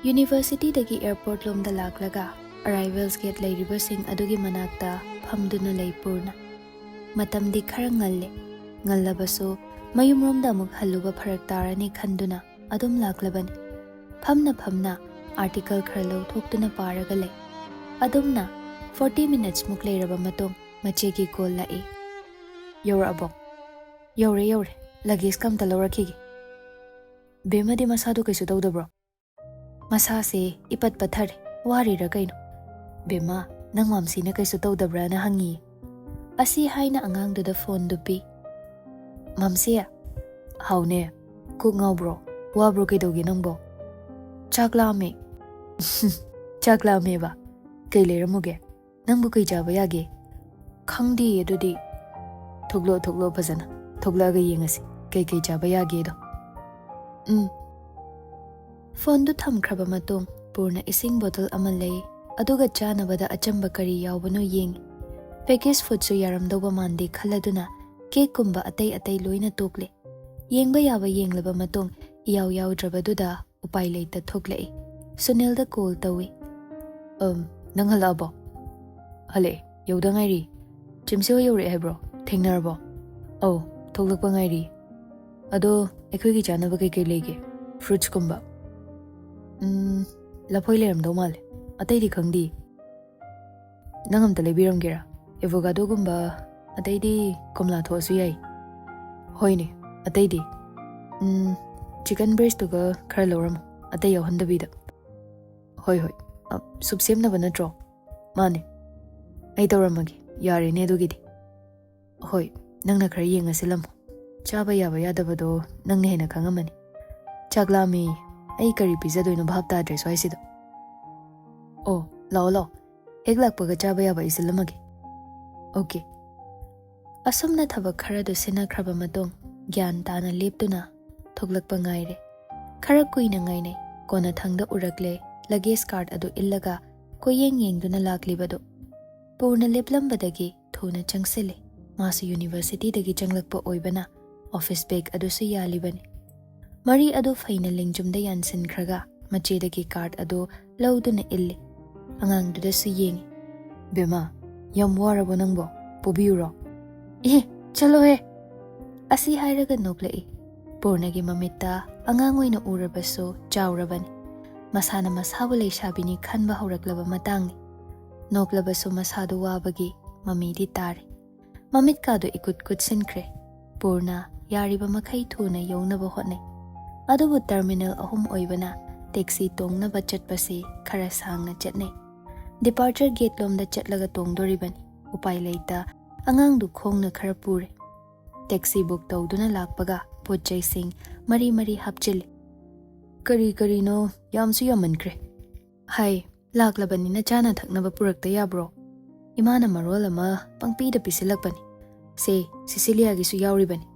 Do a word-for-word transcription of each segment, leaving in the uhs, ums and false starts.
ꯌꯨꯅꯤꯚꯔꯁꯤꯇꯤꯗꯒꯤ airport ꯂꯣꯝꯗ ꯂꯥꯛꯂꯒ ꯑꯔꯥꯏꯚꯦꯜꯁ get ꯂꯩꯔꯤꯕꯁꯤꯡ ꯑꯗꯨꯒꯤ ꯃꯅꯥꯛꯇ ꯐꯝꯗꯨꯅ ꯂꯩ ꯄꯨꯔꯅ꯫ ꯃꯇꯝꯗꯤ ꯈꯔ ꯉꯜꯂꯦ꯫ ꯉꯜꯂꯕꯁꯨ ꯃꯌꯨꯝꯔꯣꯝꯗ ꯑꯃꯨꯛ ꯍꯜꯂꯨꯕ ꯐꯔꯛ ꯇꯥꯔꯅꯤ ꯈꯟꯗꯨꯅ ꯑꯗꯨꯝ ꯂꯥꯛꯂꯕꯅꯤ꯫ ꯐꯝꯅ ꯐꯝꯅ ꯑꯥꯔꯇꯤꯀꯜ ꯈꯔ ꯂꯧꯊꯣꯛꯇꯨꯅ ꯄꯥꯔꯒ ꯂꯩ꯫ ꯑꯗꯨꯝꯅ ꯐꯣꯔꯇꯤ ꯃꯤꯅꯠꯁꯃꯨꯛ ꯂꯩꯔꯕ ꯃꯇꯨꯡ ꯃꯆꯦꯒꯤ ꯀꯣꯜ ꯂꯥꯛꯏ꯫ "ꯌꯧꯔꯛꯑꯕꯣ?" "ꯌꯧꯔꯦ, ꯌꯧꯔꯦ꯫ ꯂꯒꯦꯖꯀ ꯑꯝꯇ ꯂꯧꯔꯛꯈꯤꯒꯦ꯫" "ꯕꯦꯝꯃꯗꯤ ꯃꯁꯥꯗꯣ ꯀꯩꯁꯨ ꯇꯧꯗꯕ꯭ꯔꯣ?" "ꯃꯁꯥꯁꯦ ꯏꯄꯠ ꯄꯠꯊꯔꯦ꯫ ꯋꯥꯔꯤꯔꯥ ꯀꯩꯅꯣ?" "ꯕꯦꯝꯃ, ꯅꯪ ꯃꯝꯁꯤꯅ ꯀꯩꯁꯨ ꯇꯧꯗꯕ꯭ꯔꯥꯅ ꯍꯪꯉꯤ꯫" ꯑꯁꯤ ꯍꯥꯏꯅ ꯑꯉꯥꯡꯗꯨꯗ ꯐꯣꯟꯗꯨ ꯄꯤ꯫ "ꯃꯝꯁꯤ꯫" "ꯍꯥꯎꯅꯦ꯫ ꯀꯣꯛ ꯉꯥꯎꯕ꯭ꯔꯣ? ꯋꯥꯕ꯭ꯔꯣ? ꯀꯩꯗꯧꯒꯦ ꯅꯪꯕꯣ?" "ꯆꯥꯛ ꯂꯥꯝꯃꯦ꯫" "ꯆꯥꯛ ꯂꯥꯝꯃꯦꯕ? ꯀꯩ ꯂꯩꯔꯝꯃꯨꯒꯦ? ꯅꯪꯕꯨ ꯀꯩ ꯆꯥꯕ ꯌꯥꯒꯦ?" "ꯈꯪꯗꯦ ꯑꯗꯨꯗꯤ꯫" "ꯊꯣꯛꯂꯛꯑꯣ, ꯊꯣꯛꯂꯛꯑꯣ ꯐꯖꯅ꯫ ꯊꯣꯛꯂꯛꯑꯒ ꯌꯦꯡꯉꯁꯤ ꯀꯩ ꯀꯩ ꯆꯥꯕ ꯌꯥꯒꯦꯗꯣ꯫" "ꯎꯝ꯫" ꯐꯣꯟꯗꯨ ꯊꯝꯈ꯭ꯔꯕ ꯃꯇꯨꯡ ꯄꯨꯔꯅ ꯏꯁꯤꯡ ꯕꯣꯇꯜ ꯑꯃ ꯂꯩ, ꯑꯗꯨꯒ ꯆꯥꯅꯕꯗ ꯑꯆꯝꯕ ꯀꯔꯤ ꯌꯥꯎꯕꯅꯣ ꯌꯦꯡꯉꯤ꯫ ꯄꯦꯀꯦꯖ ꯐꯨꯗꯁꯨ ꯌꯥꯔꯝꯗꯧꯕ ꯃꯥꯟꯗꯦ ꯈꯜꯂꯗꯨꯅ ꯀꯦꯛꯀꯨꯝꯕ ꯑꯇꯩ ꯑꯇꯩ ꯂꯣꯏꯅ ꯇꯣꯛꯂꯦ꯫ ꯌꯦꯡꯕ ꯌꯥꯕ ꯌꯦꯡꯂꯕ ꯃꯇꯨꯡ ꯏꯌꯥꯎ ꯌꯥꯎꯗ꯭ꯔꯕꯗꯨꯗ ꯎꯄꯥꯏ ꯂꯩꯇ ꯊꯣꯛꯂꯛꯏ꯫ ꯁꯨꯅꯤꯜꯗ ꯀꯣꯜ ꯇꯧꯏ꯫ "ꯑꯝ, ꯅꯪ ꯍꯜꯂꯛꯑꯕꯣ?" "ꯍꯜꯂꯛꯑꯦ, ꯌꯧꯗ ꯉꯥꯏꯔꯤ꯫" "ꯆꯤꯝꯁꯤ ꯍꯣꯏ ꯌꯧꯔꯛꯑꯦ ꯍꯥꯏꯕ꯭ꯔꯣ? ꯊꯦꯡꯅꯔꯕꯣ?" "ꯑꯧ, ꯊꯣꯛꯂꯛꯄ ꯉꯥꯏꯔꯤ꯫ ꯑꯗꯣ ꯑꯩꯈꯣꯏꯒꯤ ꯆꯥꯅꯕ ꯀꯩꯀꯩ ꯂꯩꯒꯦ? ꯐ꯭ꯔꯨꯠꯁꯀꯨꯝꯕ?" "ꯎꯝ, ꯂꯐꯣꯏ ꯂꯩꯔꯝꯗꯧ ꯃꯥꯜꯂꯦ꯫ ꯑꯇꯩꯗꯤ ꯈꯪꯗꯦ꯫" "ꯅꯪ ꯑꯝꯇ ꯂꯩꯕꯤꯔꯝꯒꯦꯔꯥ? ꯑꯦꯚꯣꯀꯥꯗꯣꯒꯨꯝꯕ, ꯑꯇꯩꯗꯤ ꯀꯣꯝꯂꯥ ꯊꯣꯛꯑꯁꯨ ꯌꯥꯏ꯫" "ꯍꯣꯏꯅꯦ, ꯑꯇꯩꯗꯤ?" "ꯎꯝ, ꯆꯤꯀꯟ ꯕ꯭ꯔꯦꯁꯇꯨꯒ ꯈꯔ ꯂꯧꯔꯝꯃꯣ, ꯑꯇꯩ ꯌꯥꯎꯍꯟꯗꯕꯤꯗ꯫" "ꯍꯣꯏ, ꯍꯣꯏ꯫ ꯑ, ꯁꯨꯞ ꯁꯦꯝꯅꯕ ꯅꯠꯇ꯭ꯔꯣ?" "ꯃꯥꯅꯦ꯫ ꯑꯩ ꯇꯧꯔꯝꯃꯒꯦ꯫ ꯌꯥꯔꯦꯅꯦ ꯑꯗꯨꯒꯤꯗꯤ꯫" "ꯍꯣꯏ, ꯅꯪꯅ ꯈꯔ ꯌꯦꯡꯉ ꯁꯤꯜꯂꯝꯃꯣ꯫ ꯆꯥꯕ ꯌꯥꯕ ꯌꯥꯗꯕꯗꯣ ꯅꯪꯅ ꯍꯦꯟꯅ ꯈꯪꯉꯝꯃꯅꯤ꯫" "ꯆꯥꯛ ꯂꯥꯝꯃꯦ꯫ ꯑꯩ ꯀꯔꯤ ꯄꯤꯖꯗꯣꯏꯅꯣ ꯚꯥꯞ ꯇꯥꯗ꯭ꯔꯦ ꯁ꯭ꯋꯥꯏꯁꯤꯗ꯫" "ꯑꯣ, ꯂꯥꯛꯑꯣ, ꯂꯥꯛꯑꯣ꯫ ꯍꯦꯛ ꯂꯥꯛꯄꯒ ꯆꯥꯕ ꯌꯥꯕ ꯑꯩ ꯁꯤꯜꯂꯝꯃꯒꯦ꯫" "ꯑꯣꯀꯦ꯫" ꯑꯁꯨꯝꯅ ꯊꯕꯛ ꯈꯔꯗꯨ ꯁꯤꯟꯅꯈ꯭ꯔꯕ ꯃꯇꯨꯡ ꯒ꯭ꯌꯥꯟ ꯇꯥꯅ ꯂꯦꯞꯇꯨꯅ ꯊꯣꯛꯂꯛꯄ ꯉꯥꯏꯔꯦ꯫ ꯈꯔ ꯀꯨꯏꯅ ꯉꯥꯏꯅꯩ꯫ ꯀꯣꯟꯅꯊꯪꯗ ꯎꯔꯛꯂꯦ ꯂꯒꯦꯖ ꯀꯥꯔꯠ ꯑꯗꯨ ꯏꯜꯂꯒ ꯀꯣꯏꯌꯦꯡ ꯌꯦꯡꯗꯨꯅ ꯂꯥꯛꯂꯤꯕꯗꯨ꯫ ꯄꯨꯔꯅ ꯂꯦꯞꯂꯝꯕꯗꯒꯤ ꯊꯨꯅ ꯆꯪꯁꯤꯜꯂꯦ꯫ ꯃꯥꯁꯨ ꯌꯨꯅꯤꯚꯔꯁꯤꯇꯤꯗꯒꯤ ꯆꯪꯂꯛꯄ ꯑꯣꯏꯕꯅ ꯑꯣꯐꯤꯁ ꯕꯦꯒ ꯑꯗꯨꯁꯨ ꯌꯥꯜꯂꯤꯕꯅꯤ꯫ ꯃꯔꯤ ꯑꯗꯨ ꯐꯩꯅ ꯂꯦꯡꯖꯨꯝꯗ ꯌꯥꯟꯁꯤꯟꯈ꯭ꯔꯒ ꯃꯆꯦꯗꯒꯤ ꯀꯥꯔꯗ ꯑꯗꯨ ꯂꯧꯗꯨꯅ ꯏꯜꯂꯤ꯫ ꯑꯉꯥꯡꯗꯨꯗꯁꯨ ꯌꯦꯡꯉꯤ꯫ "ꯕꯦꯝꯃ, ꯌꯥꯝ ꯋꯥꯔꯕꯣ ꯅꯪꯕꯣ? ꯄꯣꯕꯤꯌꯨꯔꯣ?" "ꯑꯦ, ꯆꯠꯂꯣꯍꯦ!" ꯑꯁꯤ ꯍꯥꯏꯔꯒ ꯅꯣꯛꯂꯛꯏ꯫ ꯄꯨꯔꯅꯒꯤ ꯃꯃꯤꯠꯇ ꯑꯉꯥꯡ ꯑꯣꯏꯅ ꯎꯔꯕꯁꯨ ꯆꯥꯎꯔꯕꯅꯤ꯫ ꯃꯁꯥꯅ ꯃꯁꯥꯕꯨ ꯂꯩꯁꯥꯕꯤꯅꯤ ꯈꯟꯕ ꯍꯧꯔꯛꯂꯕ ꯃꯇꯥꯡꯅꯤ꯫ ꯅꯣꯛꯂꯕꯁꯨ ꯃꯁꯥꯗꯨ ꯋꯥꯕꯒꯤ ꯃꯃꯤꯗꯤ ꯇꯥꯔꯦ꯫ ꯃꯃꯤꯠꯀꯥꯗꯨ ꯏꯀꯨꯠ ꯀꯨꯠꯁꯤꯟꯈ꯭ꯔꯦ꯫ ꯄꯨꯔꯅ ꯌꯥꯔꯤꯕ ꯃꯈꯩ ꯊꯨꯅ ꯌꯧꯅꯕ ꯍꯣꯠꯅꯩ꯫ ꯑꯗꯨꯕꯨ ꯇꯔꯃꯤꯅꯦꯜ ꯑꯍꯨꯝ ꯑꯣꯏꯕꯅ ꯇꯦꯛꯁꯤ ꯇꯣꯡꯅꯕ ꯆꯠꯄꯁꯤ ꯈꯔ ꯁꯥꯡꯅ ꯆꯠꯅꯩ꯫ ꯗꯤꯄꯥꯔꯆꯔ ꯒꯦꯠꯂꯣꯝꯗ ꯆꯠꯂꯒ ꯇꯣꯡꯗꯣꯔꯤꯕꯅꯤ꯫ ꯎꯄꯥꯏ ꯂꯩꯇ ꯑꯉꯥꯡꯗꯨ ꯈꯣꯡꯅ ꯈꯔ ꯄꯨꯔꯦ꯫ ꯇꯦꯛꯁꯤ ꯕꯨꯛ ꯇꯧꯗꯨꯅ ꯂꯥꯛꯄꯒ ꯄꯣꯠ ꯆꯩꯁꯤꯡ ꯃꯔꯤ ꯃꯔꯤ ꯍꯥꯞꯆꯤꯜꯂꯤ꯫ "ꯀꯔꯤ ꯀꯔꯤꯅꯣ ꯌꯥꯝꯁꯨ ꯌꯥꯝꯃꯟꯈ꯭ꯔꯦ꯫" "ꯍꯥꯏ, ꯂꯥꯛꯂꯕꯅꯤꯅ ꯆꯥꯅ ꯊꯛꯅꯕ ꯄꯨꯔꯛꯇ ꯌꯥꯕ꯭ꯔꯣ? ꯏꯃꯥꯅ ꯃꯔꯣꯜ ꯑꯃ ꯄꯪꯄꯤꯗ ꯄꯤꯁꯤꯜꯂꯛꯄꯅꯤ꯫ ꯁꯦ, ꯁꯤꯁꯤꯂꯤꯌꯥꯒꯤꯁꯨ ꯌꯥꯎꯔꯤꯕꯅꯤ꯫"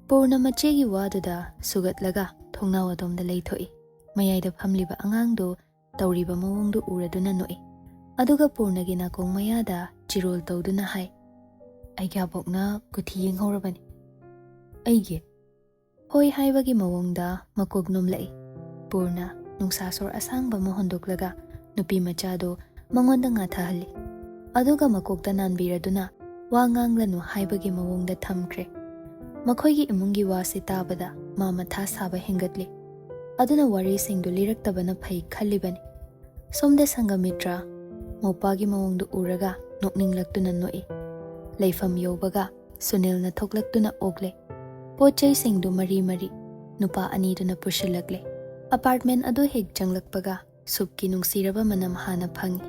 ꯄꯨꯔꯅ ꯃꯆꯦꯒꯤ ꯋꯥꯗꯨꯗ ꯁꯨꯒꯠꯂꯒ ꯊꯣꯡꯅꯥꯎ ꯑꯗꯣꯝꯗ ꯂꯩꯊꯣꯛꯏ꯫ ꯃꯌꯥꯏꯗ ꯐꯝꯂꯤꯕ ꯑꯉꯥꯡꯗꯨ ꯇꯧꯔꯤꯕ ꯃꯑꯣꯡꯗꯨ ꯎꯔꯗꯨꯅ ꯅꯣꯛꯏ꯫ ꯑꯗꯨꯒ ꯄꯨꯔꯅꯒꯤ ꯅꯥꯀꯣꯡ ꯃꯌꯥꯗ ꯆꯤꯔꯣꯜ ꯇꯧꯗꯨꯅ ꯍꯥꯏ, "ꯑꯩꯒꯤ ꯑꯕꯣꯛꯅ ꯀꯨꯊꯤ ꯌꯦꯡꯍꯧꯔꯕꯅꯤ꯫" "ꯑꯩꯒꯤ?" ꯍꯣꯏ ꯍꯥꯏꯕꯒꯤ ꯃꯑꯣꯡꯗ ꯃꯀꯣꯛ ꯅꯣꯝꯂꯛꯏ꯫ ꯄꯨꯔꯅ ꯅꯨꯡꯁꯥ ꯁꯣꯔ ꯑꯁꯥꯡꯕ ꯑꯃ ꯍꯣꯟꯗꯣꯛꯂꯒ ꯅꯨꯄꯤ ꯃꯆꯥꯗꯨ ꯃꯉꯣꯟꯗ ꯉꯥꯊꯍꯜꯂꯤ꯫ ꯑꯗꯨꯒ ꯃꯀꯣꯛꯇ ꯅꯥꯟꯕꯤꯔꯗꯨꯅ ꯋꯥ ꯉꯥꯡꯂꯅꯨ ꯍꯥꯏꯕꯒꯤ ꯃꯑꯣꯡꯗ ꯊꯝꯈ꯭ꯔꯦ꯫ ꯃꯈꯣꯏꯒꯤ ꯏꯃꯨꯡꯒꯤ ꯋꯥꯁꯤ ꯇꯥꯕꯗ ꯃꯥ ꯃꯊꯥ ꯁꯥꯕ ꯍꯦꯟꯒꯠꯂꯤ꯫ ꯑꯗꯨꯅ ꯋꯥꯔꯤꯁꯤꯡꯗꯨ ꯂꯤꯔꯛꯇꯕꯅ ꯐꯩ ꯈꯜꯂꯤꯕꯅꯤ꯫ ꯁꯣꯝꯗ ꯁꯪꯒꯃꯤꯇ꯭ꯔ ꯃꯧꯄꯥꯒꯤ ꯃꯑꯣꯡꯗꯨ ꯎꯔꯒ ꯅꯣꯛꯅꯤꯡꯂꯛꯇꯨꯅ ꯅꯣꯛꯏ꯫ ꯂꯩꯐꯝ ꯌꯧꯕꯒ ꯁꯨꯅꯤꯜꯅ ꯊꯣꯛꯂꯛꯇꯨꯅ ꯑꯣꯛꯂꯦ꯫ ꯄꯣꯠ ꯆꯩꯁꯤꯡꯗꯨ ꯃꯔꯤ ꯃꯔꯤ ꯅꯨꯄꯥ ꯑꯅꯤꯗꯨꯅ ꯄꯨꯁꯤꯜꯂꯛꯂꯦ꯫ ꯑꯄꯥꯔꯠꯃꯦꯟ ꯑꯗꯨ ꯍꯦꯛ ꯆꯪꯂꯛꯄꯒ ꯁꯨꯞꯀꯤ ꯅꯨꯡꯁꯤꯔꯕ ꯃꯅꯝ ꯍꯥꯟꯅ ꯐꯪꯏ꯫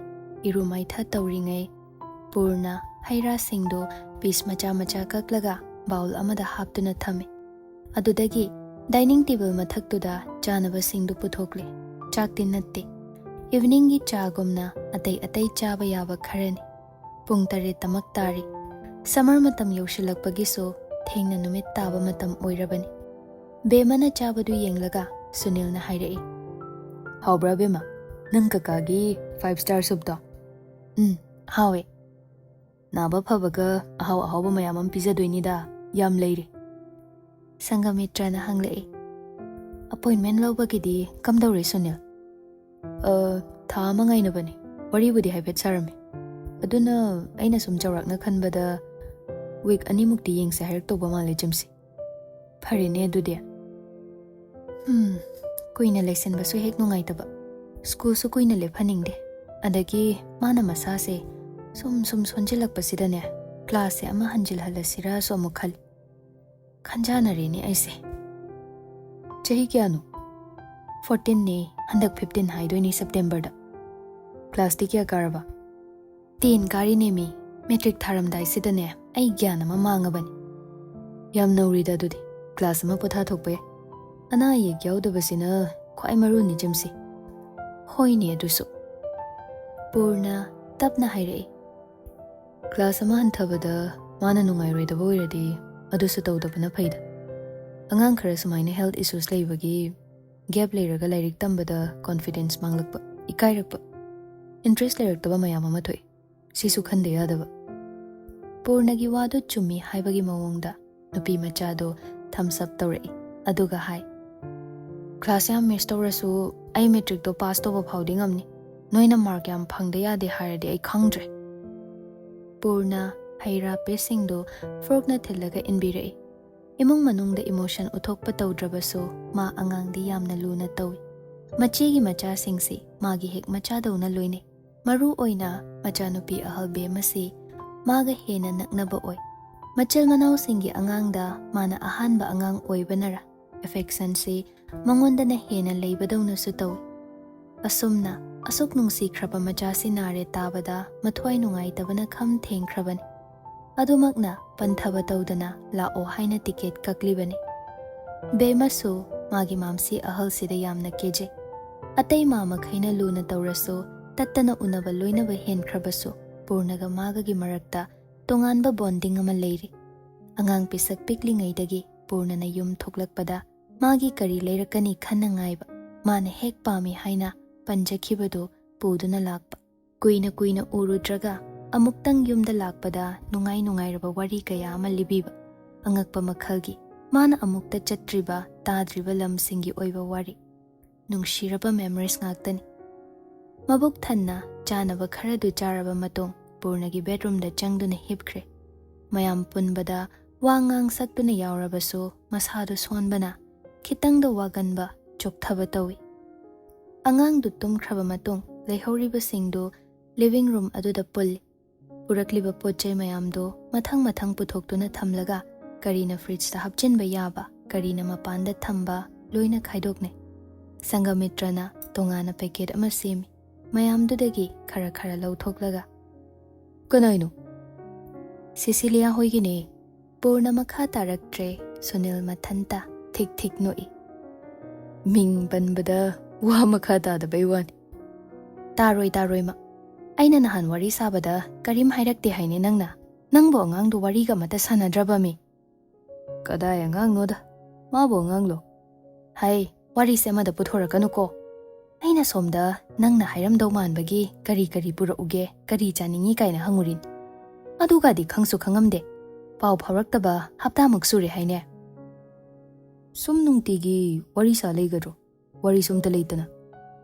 ꯏꯔꯨ ꯃꯥꯏꯊ ꯇꯧꯔꯤꯉꯩ ꯄꯨꯔꯅ ꯍꯩ ꯔꯥꯁꯤꯡꯗꯨ ꯄꯤꯁ ꯃꯆꯥ ꯃꯆꯥ ꯀꯛꯂꯒ ꯕꯥꯎꯜ ꯑꯃꯗ ꯍꯥꯞꯇꯨꯅ ꯊꯝꯃꯤ꯫ ꯑꯗꯨꯗꯒꯤ ꯗꯥꯏꯅꯤꯡ ꯇꯦꯕꯜ ꯃꯊꯛꯇꯨꯗ ꯆꯥꯅꯕꯁꯤꯡꯗꯨ ꯄꯨꯊꯣꯛꯂꯦ꯫ ꯆꯥꯛꯇꯤ ꯅꯠꯇꯦ꯫ ꯏꯚꯤꯅꯤꯡꯒꯤ ꯆꯥꯒꯨꯝꯅ ꯑꯇꯩ ꯑꯇꯩ ꯆꯥꯕ ꯌꯥꯕ ꯈꯔꯅꯤ꯫ ꯄꯨꯡ ꯇꯔꯦꯠꯇꯃꯛ ꯇꯥꯔꯤ꯫ ꯁꯝꯃꯔ ꯃꯇꯝ ꯌꯧꯁꯤꯜꯂꯛꯄꯒꯤꯁꯨ ꯊꯦꯡꯅ ꯅꯨꯃꯤꯠ ꯇꯥꯕ ꯃꯇꯝ ꯑꯣꯏꯔꯕꯅꯤ꯫ ꯕꯦꯃꯅ ꯆꯥꯕꯗꯨ ꯌꯦꯡꯂꯒ ꯁꯨꯅꯤꯜꯅ ꯍꯥꯏꯔꯛꯏ, "ꯍꯥꯎꯕ꯭ꯔꯥ ꯕꯦꯃ? ꯅꯪ ꯀꯀꯥꯒꯤ ꯐꯥꯏꯚ ꯁ꯭ꯇꯥꯔ ꯁꯨꯞꯇꯣ?" "ꯎꯝ, ꯍꯥꯎꯋꯦ꯫ ꯅꯥꯕ ꯐꯕꯒ ꯑꯍꯥꯎ ꯑꯍꯥꯎꯕ ꯃꯌꯥꯝ ꯑꯃ ꯄꯤꯖꯗꯣꯏꯅꯤꯗ, ꯌꯥꯝ ꯂꯩꯔꯤ꯫" ꯁꯪꯒꯃꯤꯇ꯭ꯔꯅ ꯍꯪꯂꯛꯏ, ꯑꯄꯣꯏꯟꯃꯦꯟ ꯂꯧꯕꯒꯤꯗꯤ ꯀꯝꯗꯧꯔꯦ, ꯁꯨꯅꯤꯜ? "ꯑ, ꯊꯥ ꯑꯃ ꯉꯥꯏꯅꯕꯅꯤ꯫ ꯋꯥꯔꯤꯕꯨꯗꯤ ꯍꯥꯏꯐꯦꯠ ꯁꯥꯔꯝꯃꯤ꯫ ꯑꯗꯨꯅ ꯑꯩꯅ ꯁꯨꯝ ꯆꯥꯎꯔꯥꯛꯅ ꯈꯟꯕꯗ ꯋꯤꯛ ꯑꯅꯤꯃꯨꯛꯇꯤ ꯌꯦꯡꯁꯦ ꯍꯥꯏꯔꯛꯇꯧꯕ ꯃꯥꯜꯂꯦ, ꯖꯤꯝꯁꯤ꯫ ꯐꯔꯦꯅꯦ ꯑꯗꯨꯗꯤ꯫ ꯎꯝ, ꯀꯨꯏꯅ ꯂꯩꯁꯤꯟꯕꯁꯨ ꯍꯦꯛ ꯅꯨꯡꯉꯥꯏꯇꯕ꯫ ꯁ꯭ꯀꯨꯜꯁꯨ ꯀꯨꯏꯅ ꯂꯦꯞꯍꯟꯅꯤꯡꯗꯦ꯫ ꯑꯗꯒꯤ ꯃꯥꯅ ꯃꯁꯥꯁꯦ ꯁꯨꯝ ꯁꯨꯝ ꯁꯣꯟꯖꯤꯜꯂꯛꯄꯁꯤꯗꯅꯦ, ꯀ꯭ꯂꯥꯁꯁꯦ ꯑꯃ ꯍꯟꯖꯤꯜꯍꯜꯂꯁꯤꯔꯥꯁꯨ ꯑꯃꯨꯛ ꯈꯜꯂꯤ꯫ ꯈꯟꯖꯥꯅꯔꯦꯅꯦ ꯑꯩꯁꯦ꯫ ꯆꯍꯤ ꯀꯌꯥꯅꯣ? ꯐꯣꯔꯇꯤꯟꯅꯦ, ꯍꯟꯗꯛ ꯐꯤꯐꯇꯤꯟ ꯍꯥꯏꯗꯣꯏꯅꯤ ꯁꯦꯞꯇꯦꯝꯕꯔꯗ꯫ ꯀ꯭ꯂꯥꯁꯇꯤ ꯀꯌꯥ ꯀꯥꯔꯕ? ꯇꯦꯟ ꯀꯥꯔꯤꯅꯦꯃꯤ꯫ ꯃꯦꯇ꯭ꯔꯤꯛ ꯊꯥꯔꯝꯗꯥꯏꯁꯤꯗꯅꯦ ꯑꯩ ꯒ꯭ꯌꯥꯟ ꯑꯃ ꯃꯥꯡꯉꯕꯅꯤ꯫ ꯌꯥꯝ ꯅꯧꯔꯤꯗ ꯑꯗꯨꯗꯤ꯫ ꯀ꯭ꯂꯥꯁ ꯑꯃ ꯄꯣꯊꯥꯊꯣꯛꯄ ꯌꯥꯏ꯫ ꯑꯅꯥ ꯑꯌꯦꯛ ꯌꯥꯎꯗꯕꯁꯤꯅ ꯈ꯭ꯋꯥꯏ ꯃꯔꯨꯅꯤ, ꯖꯤꯝꯁꯤ꯫ ꯍꯣꯏꯅꯦ ꯑꯗꯨꯁꯨ꯫ ꯄꯨꯔꯅ ꯇꯞꯅ ꯍꯥꯏꯔꯛꯏ꯫ ꯀ꯭ꯂꯥꯁ ꯑꯃ ꯍꯟꯊꯕꯗ ꯃꯥꯅ ꯅꯨꯡꯉꯥꯏꯔꯣꯏꯗꯕ ꯑꯣꯏꯔꯗꯤ ꯑꯗꯨꯁꯨ ꯇꯧꯗꯕꯅ ꯐꯩꯗ꯫ ꯑꯉꯥꯡ ꯈꯔ ꯁꯨꯃꯥꯏꯅ ꯍꯦꯜꯊ ꯏꯁꯨꯁ ꯂꯩꯕꯒꯤ ꯒꯦꯞ ꯂꯩꯔꯒ ꯂꯥꯏꯔꯤꯛ ꯇꯝꯕꯗ ꯀꯣꯟꯐꯤꯗꯦꯟꯁ ꯃꯥꯡꯂꯛꯄ, ꯏꯀꯥꯏꯔꯛꯄ, ꯏꯟꯇꯔꯦꯁ ꯂꯩꯔꯛꯇꯕ ꯃꯌꯥꯝ ꯑꯃ ꯊꯣꯛꯏ꯫ ꯁꯤꯁꯨ ꯈꯟꯗ ꯌꯥꯗꯕ꯫ ꯄꯨꯔꯅꯒꯤ ꯋꯥꯗꯨ ꯆꯨꯝꯃꯤ ꯍꯥꯏꯕꯒꯤ ꯃꯑꯣꯡꯗ ꯅꯨꯄꯤ ꯃꯆꯥꯗꯣ ꯊꯝꯁ ꯑꯞ ꯇꯧꯔꯛꯏ, ꯑꯗꯨꯒ ꯍꯥꯏ, "ꯀ꯭ꯂꯥꯁ ꯌꯥꯝ ꯃꯤꯁ ꯇꯧꯔꯁꯨ ꯑꯩ ꯃꯦꯇ꯭ꯔꯤꯛꯇꯣ ꯄꯥꯁ ꯇꯧꯕ ꯐꯥꯎꯗꯤ ꯉꯝꯅꯤ꯫ ꯅꯣꯏꯅ ꯃꯥꯔꯛ ꯌꯥꯝ ꯐꯪꯗ ꯌꯥꯗꯦ ꯍꯥꯏꯔꯗꯤ ꯑꯩ ꯈꯪꯗ꯭ꯔꯦ"꯫ ꯄꯨꯔꯅ ꯍꯩ ꯔꯥ ꯄꯦꯁꯤꯡꯗꯨ ꯐꯣꯔꯛꯅ ꯊꯤꯜꯂꯒ ꯏꯟꯕꯤꯔꯛꯏ꯫ ꯏꯃꯨꯡ ꯃꯅꯨꯡꯗ ꯏꯃꯣꯁꯟ ꯎꯠꯊꯣꯛꯄ ꯇꯧꯗ꯭ꯔꯕꯁꯨ ꯃꯥ ꯑꯉꯥꯡꯗꯤ ꯌꯥꯝꯅ ꯂꯨꯅ ꯇꯧꯏ꯫ ꯃꯆꯦꯒꯤ ꯃꯆꯥꯁꯤꯡꯁꯤ ꯃꯥꯒꯤ ꯍꯦꯛ ꯃꯆꯥꯗꯧꯅ ꯂꯣꯏꯅꯩ꯫ ꯃꯔꯨ ꯑꯣꯏꯅ ꯃꯆꯥꯅꯨꯄꯤ ꯑꯍꯜ ꯕꯦꯝ ꯑꯁꯤ ꯃꯥꯒ ꯍꯦꯟꯅ ꯅꯛꯅꯕ ꯑꯣꯏ꯫ ꯃꯆꯤꯜ ꯃꯅꯥꯎꯁꯤꯡꯒꯤ ꯑꯉꯥꯡꯗ ꯃꯥꯅ ꯑꯍꯥꯟꯕ ꯑꯉꯥꯡ ꯑꯣꯏꯕꯅꯔ ꯑꯦꯐꯦꯛꯁꯟꯁꯤ ꯃꯉꯣꯟꯗꯅ ꯍꯦꯟꯅ ꯂꯩꯕꯗꯧꯅꯁꯨ ꯇꯧꯏ꯫ ꯑꯁꯨꯝꯅ ꯑꯁꯨꯛ ꯅꯨꯡꯁꯤꯈ꯭ꯔꯕ ꯃꯆꯥꯁꯤ ꯅꯥꯔꯦ ꯇꯥꯕꯗ ꯃꯊ꯭ꯋꯥꯏ ꯅꯨꯡꯉꯥꯏꯇꯕꯅ ꯈꯝ ꯊꯦꯡꯈ꯭ꯔꯕꯅꯤ꯫ ꯑꯗꯨꯃꯛꯅ ꯄꯟꯊꯕ ꯇꯧꯗꯅ ꯂꯥꯛꯑꯣ ꯍꯥꯏꯅ ꯇꯤꯀꯦꯠ ꯀꯛꯂꯤꯕꯅꯤ꯫ ꯕꯦꯝꯃꯁꯨ ꯃꯥꯒꯤ ꯃꯥꯝꯁꯤ ꯑꯍꯜꯁꯤꯗ ꯌꯥꯝꯅ ꯀꯦꯖꯩ꯫ ꯑꯇꯩ ꯃꯥ ꯃꯈꯩꯅ ꯂꯨꯅ ꯇꯧꯔꯁꯨ, ꯇꯠꯇꯅ ꯎꯅꯕ ꯂꯣꯏꯅꯕ ꯍꯦꯟꯈ꯭ꯔꯕꯁꯨ, ꯄꯨꯔꯅꯒ ꯃꯥꯒꯒꯤ ꯃꯔꯛꯇ ꯇꯣꯉꯥꯟꯕ ꯕꯣꯟꯗꯤꯡ ꯑꯃ ꯂꯩꯔꯤ꯫ ꯑꯉꯥꯡ ꯄꯤꯁꯛ ꯄꯤꯛꯂꯤꯉꯩꯗꯒꯤ ꯄꯨꯔꯅꯅ ꯌꯨꯝ ꯊꯣꯛꯂꯛꯄꯗ ꯃꯥꯒꯤ ꯀꯔꯤ ꯂꯩꯔꯛꯀꯅꯤ ꯈꯟꯅ ꯉꯥꯏꯕ, ꯃꯥꯅ ꯍꯦꯛ ꯄꯥꯝꯃꯤ ꯍꯥꯏꯅ ꯄꯟꯖꯈꯤꯕꯗꯨ ꯄꯨꯗꯨꯅ ꯂꯥꯛꯄ꯫ ꯀꯨꯏꯅ ꯀꯨꯏꯅ ꯎꯔꯨꯗ꯭ꯔꯒ ꯑꯃꯨꯛꯇꯪ ꯌꯨꯝꯗ ꯂꯥꯛꯄꯗ ꯅꯨꯡꯉꯥꯏ ꯅꯨꯡꯉꯥꯏꯔꯕ ꯋꯥꯔꯤ ꯀꯌꯥ ꯑꯃ ꯂꯤꯕꯤꯕ, ꯑꯉꯛꯄ ꯃꯈꯜꯒꯤ꯫ ꯃꯥꯅ ꯑꯃꯨꯛꯇ ꯆꯠꯇ꯭ꯔꯤꯕ, ꯇꯥꯗ꯭ꯔꯤꯕ ꯂꯝꯁꯤꯡꯒꯤ ꯑꯣꯏꯕ ꯋꯥꯔꯤ꯫ ꯅꯨꯡꯁꯤꯔꯕ memories ꯉꯥꯛꯇꯅꯤ꯫ ꯃꯕꯨꯛ ꯊꯟꯅ ꯆꯥꯅꯕ ꯈꯔꯗꯨ ꯆꯥꯔꯕ ꯃꯇꯨꯡ, ꯄꯨꯔꯅꯒꯤ bedroomꯗ ꯆꯪꯗꯨꯅ ꯍꯤꯞꯈ꯭ꯔꯦ꯫ ꯃꯌꯥꯝ ꯄꯨꯟꯕꯗ ꯋꯥ ꯉꯥꯡ ꯁꯛꯇꯨꯅ ꯌꯥꯎꯔꯕꯁꯨ, ꯃꯁꯥꯗꯨ ꯁꯣꯟꯕꯅ ꯈꯤꯇꯪꯗ ꯋꯥꯒꯟꯕ, ꯆꯣꯛꯊꯕ ꯇꯧꯏ꯫ ꯑꯉꯥꯡꯗꯨ ꯇꯨꯝꯈ꯭ꯔꯕ ꯃꯇꯨꯡ, ꯂꯩꯍꯧꯔꯤꯕꯁꯤꯡꯗꯨ living room ꯑꯗꯨꯗ ꯄꯨꯜꯂꯤ꯫ ꯄꯨꯔꯛꯂꯤꯕ ꯄꯣꯠ ꯆꯩ ꯃꯌꯥꯝꯗꯨ ꯃꯊꯪ ꯃꯊꯪ ꯄꯨꯊꯣꯛꯇꯨꯅ ꯊꯝꯂꯒ, ꯀꯔꯤꯅ fridgeꯇ ꯍꯥꯞꯆꯤꯟꯕ ꯌꯥꯕ, ꯀꯔꯤꯅ ꯃꯄꯥꯟꯗ ꯊꯝꯕ, ꯂꯣꯏꯅ ꯈꯥꯏꯗꯣꯛꯅꯩ꯫ ꯁꯪꯒꯃꯤꯇ꯭ꯔꯅ ꯇꯣꯉꯥꯟꯅ packet ꯑꯃ ꯁꯦꯝꯃꯤ꯫ ꯃꯌꯥꯝꯗꯨꯗꯒꯤ ꯈꯔ ꯈꯔ ꯂꯧꯊꯣꯛꯂꯒ, "ꯀꯅꯥꯏꯅꯣ?" "ꯁꯤꯁꯤꯂꯤꯌꯥ ꯍꯣꯏꯒꯤꯅꯦ꯫" ꯄꯨꯔꯅ ꯃꯈꯥ ꯇꯥꯔꯛꯇ꯭ꯔꯦ꯫ ꯁꯨꯅꯤꯜ ꯃꯊꯟꯇ ꯊꯤꯛ ꯊꯤꯛ ꯅꯣꯛꯏ꯫ "ꯃꯤꯡ ꯄꯟꯕꯗ ꯋꯥ ꯃꯈꯥ ꯇꯥꯗꯕꯩ ꯋꯥꯅꯤ꯫" "ꯇꯥꯔꯣꯏ, ꯇꯥꯔꯣꯏ, ꯃꯥ꯫ ꯑꯩꯅ ꯅꯍꯥꯟ ꯋꯥꯔꯤ ꯁꯥꯕꯗ ꯀꯔꯤꯝ ꯍꯥꯏꯔꯛꯇꯦ ꯍꯥꯏꯅꯦ ꯅꯪꯅ꯫ ꯅꯪꯕꯨ ꯑꯉꯥꯡꯗꯨ ꯋꯥꯔꯤꯒ ꯑꯃꯠꯇ ꯁꯥꯟꯅꯗ꯭ꯔꯕꯃꯤ?" "ꯀꯗꯥꯏ ꯑꯉꯥꯡꯅꯣꯗ? ꯃꯥꯕꯨ ꯑꯉꯥꯡꯂꯣ?" "ꯍꯥꯏ, ꯋꯥꯔꯤꯁꯦ ꯑꯃꯗ ꯄꯨꯊꯣꯔꯛꯀꯅꯨꯀꯣ꯫ ꯑꯩꯅ ꯁꯣꯝꯗ ꯅꯪꯅ ꯍꯥꯏꯔꯝꯗꯧ ꯃꯥꯟꯕꯒꯤ ꯀꯔꯤ ꯀꯔꯤ ꯄꯨꯔꯛꯎꯒꯦ, ꯀꯔꯤ ꯆꯥꯅꯤꯡꯉꯤ ꯀꯥꯏꯅ ꯍꯪꯉꯨꯔꯤꯅꯤ꯫ ꯑꯗꯨꯒꯗꯤ ꯈꯪꯁꯨ ꯈꯪꯉꯝꯗꯦ꯫ ꯄꯥꯎ ꯐꯥꯎꯔꯛꯇꯕ ꯍꯞꯇꯥꯃꯨꯛ ꯁꯨꯔꯦ ꯍꯥꯏꯅꯦ꯫" "ꯁꯨꯝ ꯅꯨꯡꯇꯤꯒꯤ ꯋꯥꯔꯤ ꯁꯥ ꯂꯩꯒꯗ꯭ꯔꯣ? ꯋꯥꯔꯤꯁꯨ ꯑꯝꯇ ꯂꯩꯇꯅ?"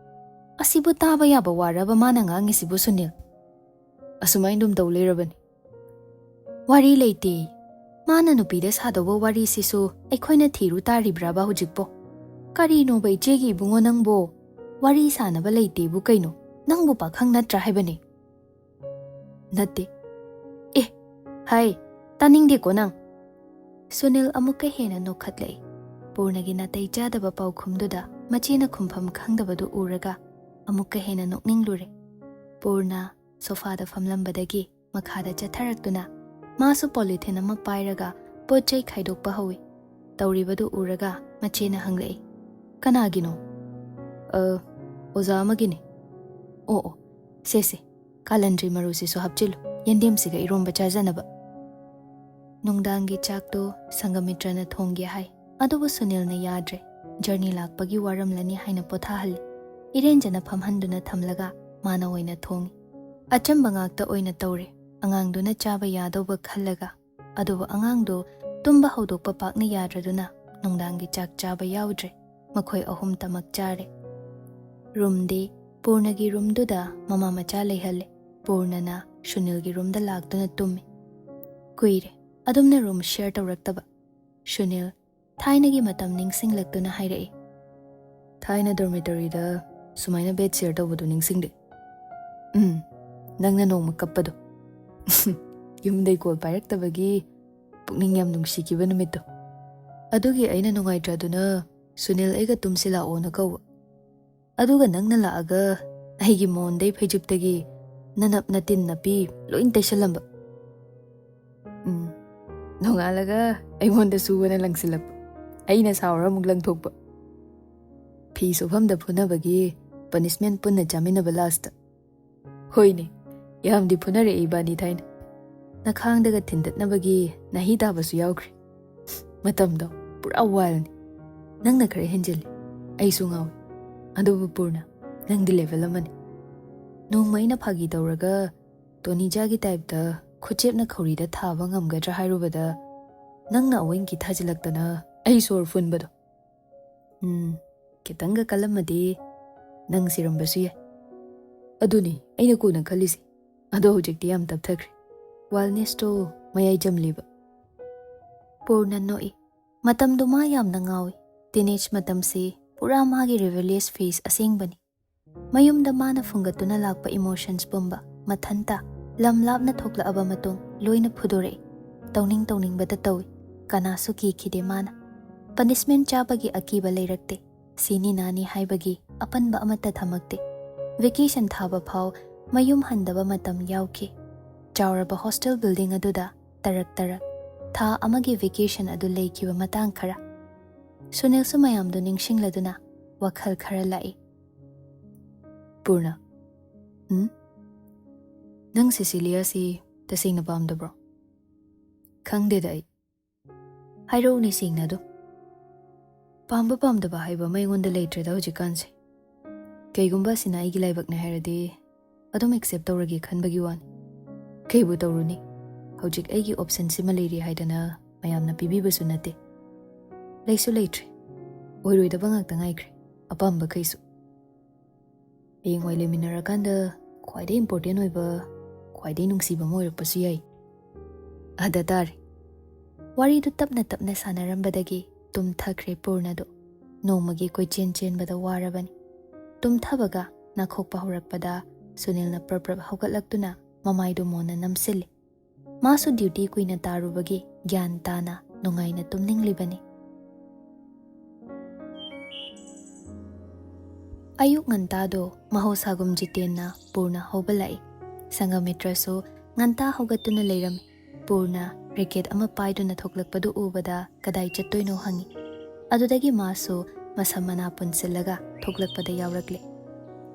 "ꯑꯁꯤꯕꯨ ꯇꯥꯕ ꯌꯥꯕ ꯋꯥꯔꯕ ꯃꯥꯅ ꯉꯥꯡꯉꯤꯁꯤꯕꯨ, ꯁꯨꯅꯤꯜ?" "ꯑꯁꯨꯃꯥꯏꯅ ꯑꯗꯨꯝ ꯇꯧ ꯂꯩꯔꯕꯅꯤ꯫" "ꯋꯥꯔꯤ ꯂꯩꯇꯦ꯫ ꯃꯥꯅ ꯅꯨꯄꯤꯗ ꯁꯥꯗꯧꯕ ꯋꯥꯔꯤꯁꯤꯁꯨ ꯑꯩꯈꯣꯏꯅ ꯊꯤꯔꯨ ꯇꯥꯔꯤꯕ꯭ꯔꯥꯕ ꯍꯧꯖꯤꯛꯄꯣ? ꯀꯔꯤꯅꯣꯕ ꯏꯆꯦꯒꯤ ꯏꯕꯨꯡꯉꯣ ꯅꯪꯕꯣ? ꯋꯥꯔꯤ ꯁꯥꯅꯕ ꯂꯩꯇꯦꯕꯨ ꯀꯩꯅꯣ? ꯅꯪꯕꯨ ꯄꯥꯈꯪ ꯅꯠꯇ꯭ꯔꯥ ꯍꯥꯏꯕꯅꯦ?" "ꯅꯠꯇꯦ꯫" "ꯑꯦ, ꯍꯥꯏ, ꯇꯥꯅꯤꯡꯗꯦꯀꯣ ꯅꯪ꯫" ꯁꯨꯅꯤꯜ ꯑꯃꯨꯛꯀ ꯍꯦꯟꯅ ꯅꯣꯛꯈꯠꯂꯛꯏ꯫ ꯄꯨꯔꯅꯒꯤ ꯅꯥꯇꯩ ꯆꯥꯗꯕ ꯄꯥꯎꯈꯨꯝꯗꯨꯗ ꯃꯆꯦꯅ ꯈꯨꯝꯐꯝ ꯈꯪꯗꯕꯗꯨ ꯎꯔꯒ ꯑꯃꯨꯛꯀ ꯍꯦꯟꯅ ꯅꯣꯛꯅꯤꯡꯂꯨꯔꯦ꯫ ꯄꯨꯔꯅ sofaꯗ ꯐꯝꯂꯝꯕꯗꯒꯤ ꯃꯈꯥꯗ ꯆꯠꯊꯔꯛꯇꯨꯅ ꯃꯥꯁꯨ polythene ꯑꯃ ꯄꯥꯏꯔꯒ ꯄꯣꯠ ꯆꯩ ꯈꯥꯏꯗꯣꯛꯄ ꯍꯧꯏ꯫ ꯇꯧꯔꯤꯕꯗꯨ ꯎꯔꯒ ꯃꯆꯦꯅ ꯍꯪꯂꯛꯏ, "ꯀꯅꯥꯒꯤꯅꯣ?" "ꯑ, ꯑꯣꯖꯥ ꯑꯃꯒꯤꯅꯤ꯫" "ꯑꯣ, ꯑꯣ, ꯁꯦ, ꯁꯦ, ꯀꯥꯂꯟꯗ꯭ꯔꯤ ꯃꯔꯨꯁꯤꯁꯨ ꯍꯥꯞꯆꯤꯜꯂꯨ, ꯌꯦꯟꯗꯦꯝꯁꯤꯒ ꯏꯔꯣꯝꯕ ꯆꯥꯖꯅꯕ꯫" ꯅꯨꯡꯗꯥꯡꯒꯤ ꯆꯥꯛꯇꯨ ꯁꯪꯒꯃꯤꯇ꯭ꯔꯅ ꯊꯣꯡꯒꯦ ꯍꯥꯏ, ꯑꯗꯨꯕꯨ ꯁꯨꯅꯤꯜꯅ ꯌꯥꯗ꯭ꯔꯦ꯫ Journey ꯂꯥꯛꯄꯒꯤ ꯋꯥꯔꯝꯂꯅꯤ ꯍꯥꯏꯅ ꯄꯣꯊꯥꯍꯜꯂꯤ꯫ ꯏꯔꯦꯟꯖꯅ ꯐꯝꯍꯟꯗꯨꯅ ꯊꯝꯂꯒ ꯃꯥꯅ ꯑꯣꯏꯅ ꯊꯣꯡꯉꯤ꯫ ꯑꯆꯝꯕ ꯉꯥꯛꯇ ꯑꯣꯏꯅ ꯇꯧꯔꯦ, ꯑꯉꯥꯡꯗꯨꯅ ꯆꯥꯕ ꯌꯥꯗꯧꯕ ꯈꯜꯂꯒ꯫ ꯑꯗꯨꯕꯨ ꯑꯉꯥꯡꯗꯨ ꯇꯨꯝꯕ ꯍꯧꯗꯣꯛꯄ ꯄꯥꯛꯅ ꯌꯥꯗ꯭ꯔꯗꯨꯅ ꯅꯨꯡꯗꯥꯡꯒꯤ ꯆꯥꯛ ꯆꯥꯕ ꯌꯥꯎꯗ꯭ꯔꯦ꯫ ꯃꯈꯣꯏ ꯑꯍꯨꯝꯇꯃꯛ ꯆꯥꯔꯦ꯫ ꯔꯨꯝꯗꯤ ꯄꯨꯔꯅꯒꯤ ꯔꯨꯝꯗꯨꯗ ꯃꯃꯥ ꯃꯆꯥ ꯂꯩꯍꯜꯂꯦ꯫ ꯄꯨꯔꯅꯅ ꯁꯨꯅꯤꯜꯒꯤ ꯔꯨꯝꯗ ꯂꯥꯛꯇꯨꯅ ꯇꯨꯝꯃꯤ꯫ ꯀꯨꯏꯔꯦ ꯑꯗꯨꯝꯅ ꯔꯨꯝ ꯁꯤꯌꯔ ꯇꯧꯔꯛꯇꯕ꯫ ꯁꯨꯅꯤꯜ ꯊꯥꯏꯅꯒꯤ ꯃꯇꯝ ꯅꯤꯡꯁꯤꯡꯂꯛꯇꯨꯅ ꯍꯥꯏꯔꯛꯏ꯫ "ꯊꯥꯏꯅ ꯗꯣꯔꯃꯤꯇꯣꯔꯤꯗ ꯁꯨꯃꯥꯏꯅ ꯕꯦꯗ ꯁꯤꯌꯔ ꯇꯧꯕꯗꯨ ꯅꯤꯡꯁꯤꯡꯗꯦ?" "ꯎꯝ, ꯅꯪꯅ ꯅꯣꯡꯃ ꯀꯞꯄꯗꯣ꯫ ꯌꯨꯝꯗꯩ ꯀꯣꯜ ꯄꯥꯏꯔꯛꯇꯕꯒꯤ ꯄꯨꯛꯅꯤꯡ ꯌꯥꯝ ꯅꯨꯡꯁꯤꯈꯤꯕ ꯅꯨꯃꯤꯠꯇꯣ꯫ ꯑꯗꯨꯒꯤ ꯑꯩꯅ ꯅꯨꯡꯉꯥꯏꯇ꯭ꯔꯗꯨꯅ ꯁꯨꯅꯤꯜ ꯑꯩꯒ ꯇꯨꯝꯁꯤ ꯂꯥꯛꯑꯣꯅ ꯀꯧꯕ꯫ ꯑꯗꯨꯒ ꯅꯪꯅ ꯂꯥꯛꯑꯒ ꯑꯩꯒꯤ ꯃꯣꯟꯗꯩ ꯐꯩꯖꯨꯞꯇꯒꯤ ꯅꯅꯞ ꯅꯇꯤꯟ ꯅꯄꯤ ꯂꯣꯏ ꯇꯩꯁꯜꯂꯝꯕ꯫ ꯎꯝ, ꯅꯣꯡꯉꯥꯜꯂꯒ ꯑꯩꯉꯣꯟꯗ ꯁꯨꯑꯣꯅ ꯂꯪꯁꯤꯜꯂꯛꯄ꯫ ꯑꯩꯅ ꯁꯥꯎꯔ ꯑꯃꯨꯛ ꯂꯪꯊꯣꯛꯄ꯫ ꯐꯤ ꯁꯨꯐꯝꯗ ꯐꯨꯅꯕꯒꯤ ꯄꯅꯤꯁꯃꯦꯟ ꯄꯨꯟꯅ ꯆꯥꯃꯤꯟꯅꯕ ꯂꯥꯁꯇ꯫ ꯍꯣꯏꯅꯦ, ꯌꯥꯝꯗꯤ ꯐꯨꯅꯔꯛꯑꯦ ꯏꯕꯥꯅꯤ ꯊꯥꯏꯅ꯫ ꯅꯈꯥꯡꯗꯒ ꯊꯤꯟꯗꯠꯅꯕꯒꯤ ꯅꯥꯍꯤ ꯇꯥꯕꯁꯨ ꯌꯥꯎꯈ꯭ꯔꯦ꯫ ꯃꯇꯝꯗꯣ ꯄꯨꯔꯥ ꯋꯥꯏꯜꯅꯤ꯫ ꯅꯪꯅ ꯈꯔ ꯍꯦꯟꯖꯤꯜꯂꯤ, ꯑꯩꯁꯨ ꯉꯥꯎꯏ꯫ ꯑꯗꯨꯕꯨ ꯄꯨꯔꯅ, ꯅꯪꯗꯤ ꯂꯦꯚꯦꯜ ꯑꯃꯅꯤ꯫ ꯅꯣꯡꯃ ꯑꯩꯅ ꯐꯥꯒꯤ ꯇꯧꯔꯒ ꯇꯣꯅꯤꯖꯥꯒꯤ ꯇꯥꯏꯞꯇ ꯈꯨꯆꯦꯞꯅ ꯈꯧꯔꯤꯗ ꯊꯥꯕ ꯉꯝꯒꯗ꯭ꯔꯥ ꯍꯥꯏꯔꯨꯕꯗ, ꯅꯪꯅ ꯑꯋꯤꯡꯀꯤ ꯊꯥꯖꯤꯜꯂꯛꯇꯅ ꯑꯩ ꯁꯣꯔ ꯐꯨꯟꯕꯗꯣ꯫ ꯎꯝ, ꯈꯤꯇꯪꯒ ꯀꯜꯂꯝꯃꯗꯤ ꯅꯪ ꯁꯤꯔꯝꯕꯁꯨ ꯌꯥꯏ꯫ ꯑꯗꯨꯅꯤ ꯑꯩꯅ ꯀꯣꯟꯅ ꯈꯜꯂꯤꯁꯦ꯫ ꯑꯗꯣ ꯍꯧꯖꯤꯛꯇꯤ ꯌꯥꯝ ꯇꯞꯊꯈ꯭ꯔꯦ꯫ ꯋꯥꯏꯜꯅꯦꯁꯇꯣ ꯃꯌꯥꯏ ꯆꯝꯂꯤꯕ꯫ ꯄꯨꯔꯅ ꯅꯣꯛꯏ꯫ ꯃꯇꯝꯗꯣ ꯃꯥ ꯌꯥꯝꯅ ꯉꯥꯎꯏ꯫ ꯇꯤꯅꯦꯖ ꯃꯇꯝꯁꯤ ꯄꯨꯔꯥ ꯃꯥꯒꯤ ꯔꯤꯕꯦꯂꯤꯌꯁ ꯐꯦꯁ ꯑꯁꯦꯡꯕꯅꯤ꯫ ꯃꯌꯨꯝꯗ ꯃꯥꯅ ꯐꯨꯡꯒꯠꯇꯨꯅ ꯂꯥꯛꯄ ꯏꯃꯣꯁꯟꯁ ꯄꯨꯝꯕ ꯃꯊꯟꯇ ꯂꯝ ꯂꯥꯞꯅ ꯊꯣꯛꯂꯛꯑꯕ ꯃꯇꯨꯡ ꯂꯣꯏꯅ ꯐꯨꯗꯣꯔꯛꯏ꯫ ꯇꯧꯅꯤꯡ ꯇꯧꯅꯤꯡꯕꯗ ꯇꯧꯏ꯫ ꯀꯅꯥꯁꯨ ꯀꯤꯈꯤꯗꯦ ꯃꯥꯅ꯫ ꯄꯅꯤꯁꯃꯦꯟ ꯆꯥꯕꯒꯤ ꯑꯀꯤꯕ ꯂꯩꯔꯛꯇꯦ꯫ ꯁꯤꯅꯤ ꯅꯥꯅꯤ ꯍꯥꯏꯕꯒꯤ ꯑꯄꯟꯕ ꯑꯃꯠꯇ ꯊꯝꯃꯛꯇꯦ꯫ ꯚꯦꯀꯦꯁꯟ ꯊꯥꯕ ꯐꯥꯎ ꯃꯌꯨꯝ ꯍꯟꯗꯕ ꯃꯇꯝ ꯌꯥꯎꯈꯤ꯫ ꯆꯥꯎꯔꯕ ꯍꯣꯁꯇꯦꯜ ꯕꯤꯜꯗꯤꯡ ꯑꯗꯨꯗ ꯇꯔꯛ ꯇꯔꯛ ꯊꯥ ꯑꯃꯒꯤ ꯚꯦꯀꯦꯁꯟ ꯑꯗꯨ ꯂꯩꯈꯤꯕ ꯃꯇꯥꯡ ꯈꯔ꯫ ꯁꯨꯅꯤꯜꯁꯨ ꯃꯌꯥꯝꯗꯨ ꯅꯤꯡꯁꯤꯡꯂꯗꯨꯅ ꯋꯥꯈꯜ ꯈꯔ ꯂꯥꯛꯏ꯫ ꯄꯨꯔꯅ, ꯎꯝ? ꯅꯪ ꯁꯤꯁꯤꯂꯤꯌꯥꯁꯤ ꯇꯁꯦꯡꯅ ꯄꯥꯝꯗꯕ꯭ꯔꯣ? ꯈꯪꯗꯦꯗ ꯑꯩ꯫ ꯍꯥꯏꯔꯛꯎꯅꯦ ꯁꯦꯡꯅ ꯑꯗꯨꯝ꯫ ꯄꯥꯝꯕ ꯄꯥꯝꯗꯕ ꯍꯥꯏꯕ ꯑꯃ ꯑꯩꯉꯣꯟꯗ ꯂꯩꯇ꯭ꯔꯦꯗ ꯍꯧꯖꯤꯛꯀꯥꯟꯁꯦ꯫ ꯀꯩꯒꯨꯝꯕ ꯑꯁꯤꯅ ꯑꯩꯒꯤ ꯂꯥꯏꯕꯛꯅꯦ ꯍꯥꯏꯔꯗꯤ ꯑꯗꯨꯝ ꯑꯦꯛꯁꯦꯞ ꯇꯧꯔꯒꯦ ꯈꯟꯕꯒꯤ ꯋꯥꯅꯤ꯫ ꯀꯩꯕꯨ ꯇꯧꯔꯨꯅꯤ? ꯍꯧꯖꯤꯛ ꯑꯩꯒꯤ ꯑꯣꯞꯁꯟꯁꯤꯃ ꯂꯩꯔꯤ ꯍꯥꯏꯗꯅ ꯃꯌꯥꯝꯅ ꯄꯤꯕꯤꯕꯁꯨ ꯅꯠꯇꯦ꯫ ꯂꯩꯁꯨ ꯂꯩꯇ꯭ꯔꯦ꯫ ꯑꯣꯏꯔꯣꯏꯗꯕ ꯉꯥꯛꯇ ꯉꯥꯏꯈ꯭ꯔꯦ, ꯑꯄꯥꯝꯕꯈꯩꯁꯨ꯫ ꯍꯌꯦꯡꯋꯥꯏ ꯂꯩꯃꯤꯟꯅꯔꯀꯥꯟꯗ ꯈ꯭ꯋꯥꯏꯗꯩ important ꯑꯣꯏꯕ, ꯈ꯭ꯋꯥꯏꯗꯩ ꯅꯨꯡꯁꯤꯕ ꯑꯃ ꯑꯣꯏꯔꯛꯄꯁꯨ ꯌꯥꯏ꯫ ꯑꯗ ꯇꯥꯔꯦ꯫ ꯋꯥꯔꯤꯗꯨ ꯇꯞꯅ ꯇꯞꯅ ꯁꯥꯟꯅꯔꯝꯕꯗꯒꯤ ꯇꯨꯝꯊꯈ꯭ꯔꯦ ꯄꯨꯔꯅꯗꯨ꯫ ꯅꯣꯡꯃꯒꯤ ꯀꯣꯏꯆꯦꯟ ꯆꯦꯟꯕꯗ ꯋꯥꯔꯕꯅꯤ꯫ ꯇꯨꯝꯊꯕꯒ ꯅꯥꯈꯣꯛꯄ ꯍꯧꯔꯛꯄꯗ ꯁꯨꯅꯤꯜꯅ ꯄ꯭ꯔꯞ ꯄ꯭ꯔꯞ ꯍꯧꯒꯠꯂꯛꯇꯨꯅ ꯃꯃꯥꯏꯗꯨ ꯃꯣꯟꯅ ꯅꯝꯁꯤꯜꯂꯤ꯫ ꯃꯥꯁꯨ duty ꯀꯨꯏꯅ ꯇꯥꯔꯨꯕꯒꯤ ꯒ꯭ꯌꯥꯟ ꯇꯥꯅ ꯅꯨꯡꯉꯥꯏꯅ ꯇꯨꯝꯅꯤꯡꯂꯤꯕꯅꯤ꯫ ꯑꯌꯨꯛ ꯉꯟꯇꯥꯗꯣ ꯃꯍꯧꯁꯥꯒꯨꯝ ꯖꯤꯇꯦꯟꯅ ꯄꯨꯔꯅ ꯍꯧꯕ ꯂꯥꯛꯏ꯫ ꯁꯪꯒꯃꯤꯇ꯭ꯔꯁꯨ ꯉꯟꯇꯥ ꯍꯧꯒꯠꯇꯨꯅ ꯂꯩꯔꯝꯃꯤ꯫ ꯄꯨꯔꯅ racket ꯑꯃ ꯄꯥꯏꯗꯨꯅ ꯊꯣꯛꯂꯛꯄꯗꯨ ꯎꯕꯗ ꯀꯗꯥꯏ ꯆꯠꯇꯣꯏꯅꯣ ꯍꯪꯉꯤ꯫ ꯑꯗꯨꯗꯒꯤ ꯃꯥꯁꯨ ꯃꯁꯝ ꯃꯅꯥ ꯄꯨꯟꯁꯤꯜꯂꯒ ꯊꯣꯛꯂꯛꯄꯗ ꯌꯥꯎꯔꯛꯂꯦ꯫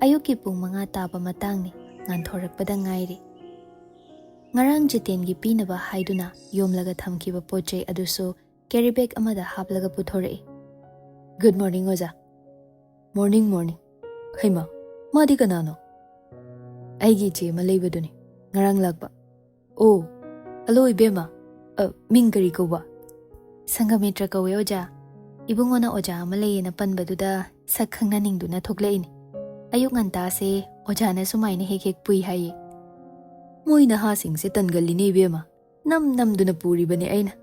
ꯑꯌꯨꯛꯀꯤ ꯄꯨꯡ ꯃꯉꯥ ꯇꯥꯕ ꯃꯇꯥꯡꯅꯤ, ꯉꯥꯟꯊꯣꯔꯛꯄꯗ ꯉꯥꯏꯔꯤ꯫ ꯉꯔꯥꯡ ꯖꯤꯇꯦꯟꯒꯤ ꯄꯤꯅꯕ ꯍꯥꯏꯗꯨꯅ ꯌꯣꯝꯂꯒ ꯊꯝꯈꯤꯕ ꯄꯣꯠ ꯆꯩ ꯑꯗꯨꯁꯨ carry bag ꯑꯃꯗ ꯍꯥꯞꯂꯒ ꯄꯨꯊꯣꯔꯛꯏ꯫ "Good morning, ꯑꯣꯖꯥ꯫" "Morning, morning꯫ ꯍꯩꯃꯥ, ꯃꯥꯗꯤ ꯀꯅꯥꯅꯣ?" "ꯑꯩꯒꯤ ꯏꯆꯦ ꯑꯃ ꯂꯩꯕꯗꯨꯅꯤ, ꯉꯔꯥꯡ ꯂꯥꯛꯄ꯫" "ꯑꯣ, hello ꯏꯕꯦꯝꯃ꯫ ꯑ, ꯃꯤꯡ ꯀꯔꯤ ꯀꯧꯕ?" "ꯁꯪꯒꯃꯤꯇ꯭ꯔ ꯀꯧꯋꯦ, ꯑꯣꯖꯥ꯫ ꯏꯕꯨꯡꯉꯣꯅ ꯑꯣꯖꯥ ꯑꯃ ꯂꯩꯌꯦꯅ ꯄꯟꯕꯗꯨꯗ ꯁꯛ ꯈꯪꯅꯅꯤꯡꯗꯨꯅ ꯊꯣꯛꯂꯛꯏꯅꯤ꯫ ꯑꯌꯨꯛ ꯉꯟꯇꯥꯁꯦ ꯑꯣꯖꯥꯅ ꯁꯨꯃꯥꯏꯅ ꯍꯦꯛ ꯍꯦꯛ ꯄꯨꯏ ꯍꯥꯏꯌꯦ꯫" "ꯃꯣꯏ ꯅꯍꯥꯁꯤꯡꯁꯦ ꯇꯟꯒꯜꯂꯤꯅꯦ ꯏꯕꯦꯝꯃ꯫ ꯅꯝ ꯅꯝꯗꯨꯅ ꯄꯨꯔꯤꯕꯅꯦ ꯑꯩꯅ꯫"